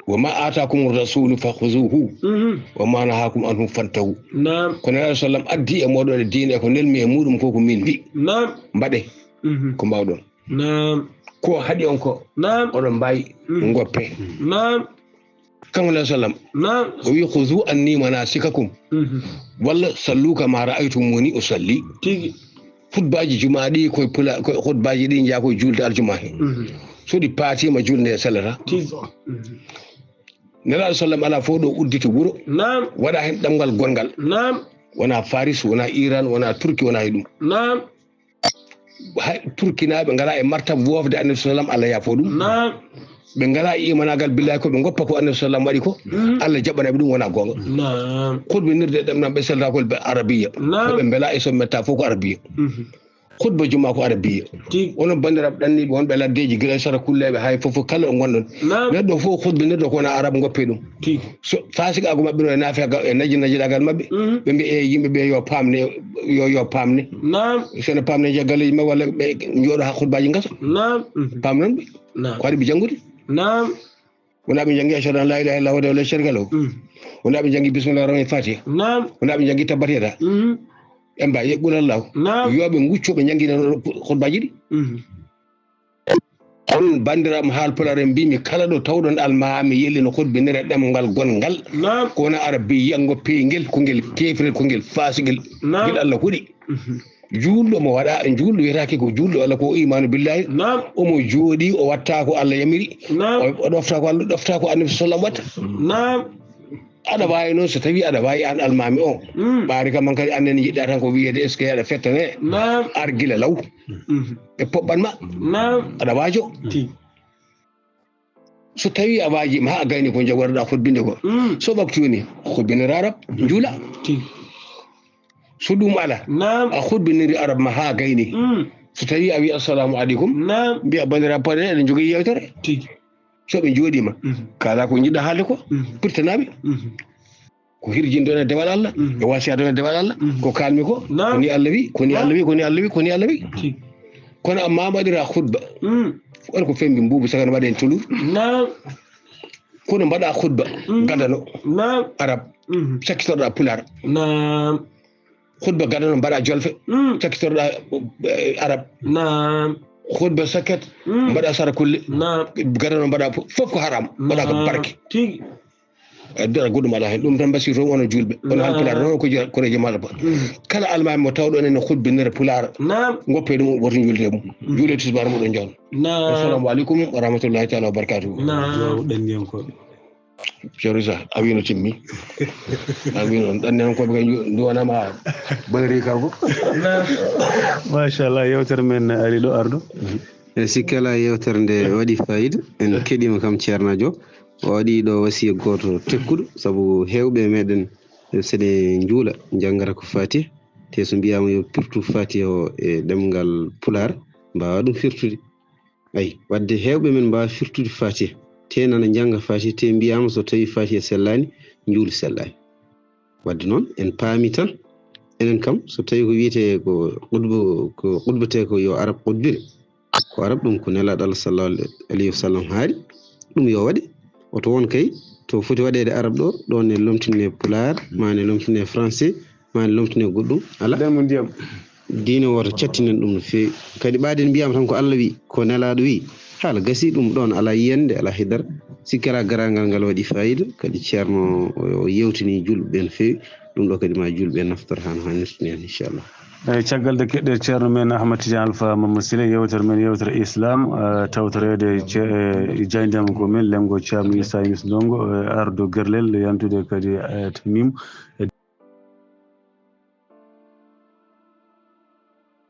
"Wa ma aatakumu rasulu fa khuzuhu, mhm, wa ma nahakum anhu fantahu." Naam. Ko Nulaaɗo sallam addi e mooɗon e diine, ko nelmi e muɗum ko, ko min mbi. Naam. Mbaɗe, mhm, ko mbawɗon. Naam. Ko haɗi on ko, naam, oɗon mbaawi, mhm, ngoppe. Naam. Kanko Nulaaɗo sallam, naam, o wi, "Khuzu anni manasikakum." Mhm. Walla, "Sallu kama ra'aytumuni usalli." Tigi. Hutbaaji jumaa ɗi koye pula-, koye hutbaaji ɗi njeyaa koye juulde aljuma he. Mhm. So ɗi paatiima, juulde nde sellata. Tigi. Mhm. Nelaaɗo sallam alaa fof ɗo udditi wuro. Naam. Waɗa heen ɗemngal gonngal. Naam. Wonaa Faris, wonaa Iran, wonaa Turki, wonaa e ɗum. Naam. Hay Turkinaaɓe ngalaa e martaba woofde Annabi sallam, Allah yaafoo ɗum. Naam. Ɓe ngalaa e imanaagal billaahi ko ɓe ngoppa ko Annabi sallam waɗi ko. Mhm. Allah jaɓanay ɓe ɗum, wonaa goonga. Naam. Hutbinirde ɗemɗan ɓe sellatagol ɓe arabiya. Naam. Ko ɓe mbelaa e so metta fof ko arabiya. Mhm. Hutba jumaa ko arabiya. Tigi. Onon banndiraaɓe ɗanniiɓe wonɓe laddeeji gila sara kulleeɓe hay fof, fof kala ɗo ngonɗon. Naam. Neɗɗo fof hutbinirɗo ko wona arab, ngoppe ɗum. Tigi. So faasikaagu maɓɓe no e naafeegal, e naji-, najidaagal maɓɓe, mhm, ɓe mbiya, "E yimɓe ɓe yo paamne, yo, yo paamne." Naam. So ene paamne, njiya galleeji maɓɓe walla ɓe njooɗo haa hutbaaji ngasa. Naam. Mhm. Paamnon ɓe. Naam. Ko waɗi ɓe janngude? Naam. Wona ɓe janngi ashhadu an la ilaha illallah wahdahu la sharika lahu. Mm. Wona ɓe janngi bismillahir rahmanir fatiha. Naam. Wona ɓe janngi tabbat yada. Mm. Ɓe mbawi e qul huwallahu. Naam. Yo ɓe nguccu ɓe janngina hutbaaji ɗi. Mm. On banndiraaɓe Haalpulaar en mbimi kala ɗo tawɗon almaami yeli no hutbinira ɗemngal gonngal. Naam. Ko wona arabiyya ngo peygel, ko ngel keefrel, ko ngel faasigel. Naam. Ngel Allah huɗi. Mhm. Juulɗo mo waɗa, juulɗo wiyetaake ko juulɗo Allah ko o imaanu billahi. Naam. Omo jooɗi, o watta ko Allah yamiri. Naam. O, o ɗofta ko Allah, ɗofta ko Annabi sallam watta. Naam. Aɗa waawi noon so tawi aɗa waawi aan almaami o. Mm. Ɓaari kam man kadi annen yiɗɗa tan ko wiyeede est-ce que aɗa fettane. Naam. Ar gila law. Mhm. E poɓɓan ma. Naam. Aɗa waajo. Ti. So tawi a waaji ma a gayni ko jogorɗa hutbinde ko. Mm. So waktu woni, hutbinira arab, juula. Ti. So ɗum ala, naam, a hutbiniri arab ma haa gayni. Mm. So tawi a wi assalamu aleykum, naam, mbiya bandira paɗe eɗen jogii yewtere. Tigi. So ɓe jooɗiima, mhm, kaala ko njiɗɗa haalde ko, mhm, pirtanaaɓe. Mhm. Ko hirjinde on e dewal Allah, mhm, e wasiyaade on e dewal Allah, mhm, ko kaalmi ko, naam, ko ni Allah wi, ko ni, naam, Allah wi, ko ni Allah wi, ko ni Allah wi. Tigi. Kono amma mbaɗira khutba. Mm. On ko fembi mbuubu sagan mbaɗen tulur. Naam. Kono mbaɗa khutba, mm, gadano. Naam. Arab. Mhm. Sakkitorɗa pulaar. Naam. Khutba gadano mbaɗa jolfe. Mm. Sakkitorɗa, eh, arab. Naam. Khutba sakket, mm, mbaɗa sarakulle. Naam. Gadano mbaɗa fof, fof ko haram. Mbaɗa ko, naam, barke. Tigi. E dara goɗɗum alaa heen. Ɗum tan mbasiyto on, onon juulɓe. Onon, naam, Haalpulaar, noon ko jira-, koreeji maɗa ba. Mm. Kala almaami mo tawɗo enen no hutbinira pulaar. Naam. Ngoppe ɗum, woto juulde e mum. Mm. Juule tisbaar muɗum jawon. Naam. Assalamu aleykum wa rahmatullahi taala wa barakatuhu. Naam. Duwaawu ɗanniyankooɓe. Ceerno Isa, a wiino timmi. A wiino ɗanniyankooɓe kay ndu-, nduwanama bari kanko. Naam. Machallah, yewtere men ari ɗo ardo. Mhm. E sikkala yewtere nde waɗi fayida, en keɗiima kam ceernaajo. O waɗi ɗo wasiya gooto tekkuɗo, sabu heewɓe e meɗen, eh, seɗe njuula, njanngata ko Faatiha. Te so mbiyaama yo pirtu Faatiha o e ɗemngal Pulaar, mbaawa ɗum firtude. Ay, wadde heewɓe men mbaawa firtude Faatiha. Te nana njannga Faatiha, te mbiyaama so tawi Faatiha sellaani, njuulu sellaani. Wadde noon, en paami tan, enen kam, so tawi ko wiyetee ko qudbo, ko qudbatee ko yo Arab qudbire, ko Arab ɗum ko Nelaaɗo Allah sallallahu alayhi wa sallam haali, ɗum yo waɗe. Oto won kay, to foti waɗeede Arab ɗo, ɗo ne lomtine Pulaar, maa ne lomtine Français, maa ne lomtine goɗɗum. Alaa. Nden mo ndiyam. Diine wooto cattinen ɗum no feewi. Kadi ɓaaden mbiyaama tan ko Allah wi, ko Nelaaɗo wi. Haala gasi ɗum ɗoon alaa yiyannde, alaa haydara. Sikkira garaangal ngal waɗi fayida, kadi Ceerno o, o yewtini julɓe ɓe no feewi. Ɗum ɗo kadi ma julɓe naftora haa no haanirta ni, inchallah. Eyi, caggal de keɗɗe Ceerno men Ahmad Tidiane Alpha Mamadou Sile, yewtere men, yewtere Islam, eh, tawtoreede ce-, eh, jaayndiyaama ko men, Lenngo Caam Issa Yunus Ndongo, eh, ardo Gerlel, yantude kadi, eh, Tamim, eh,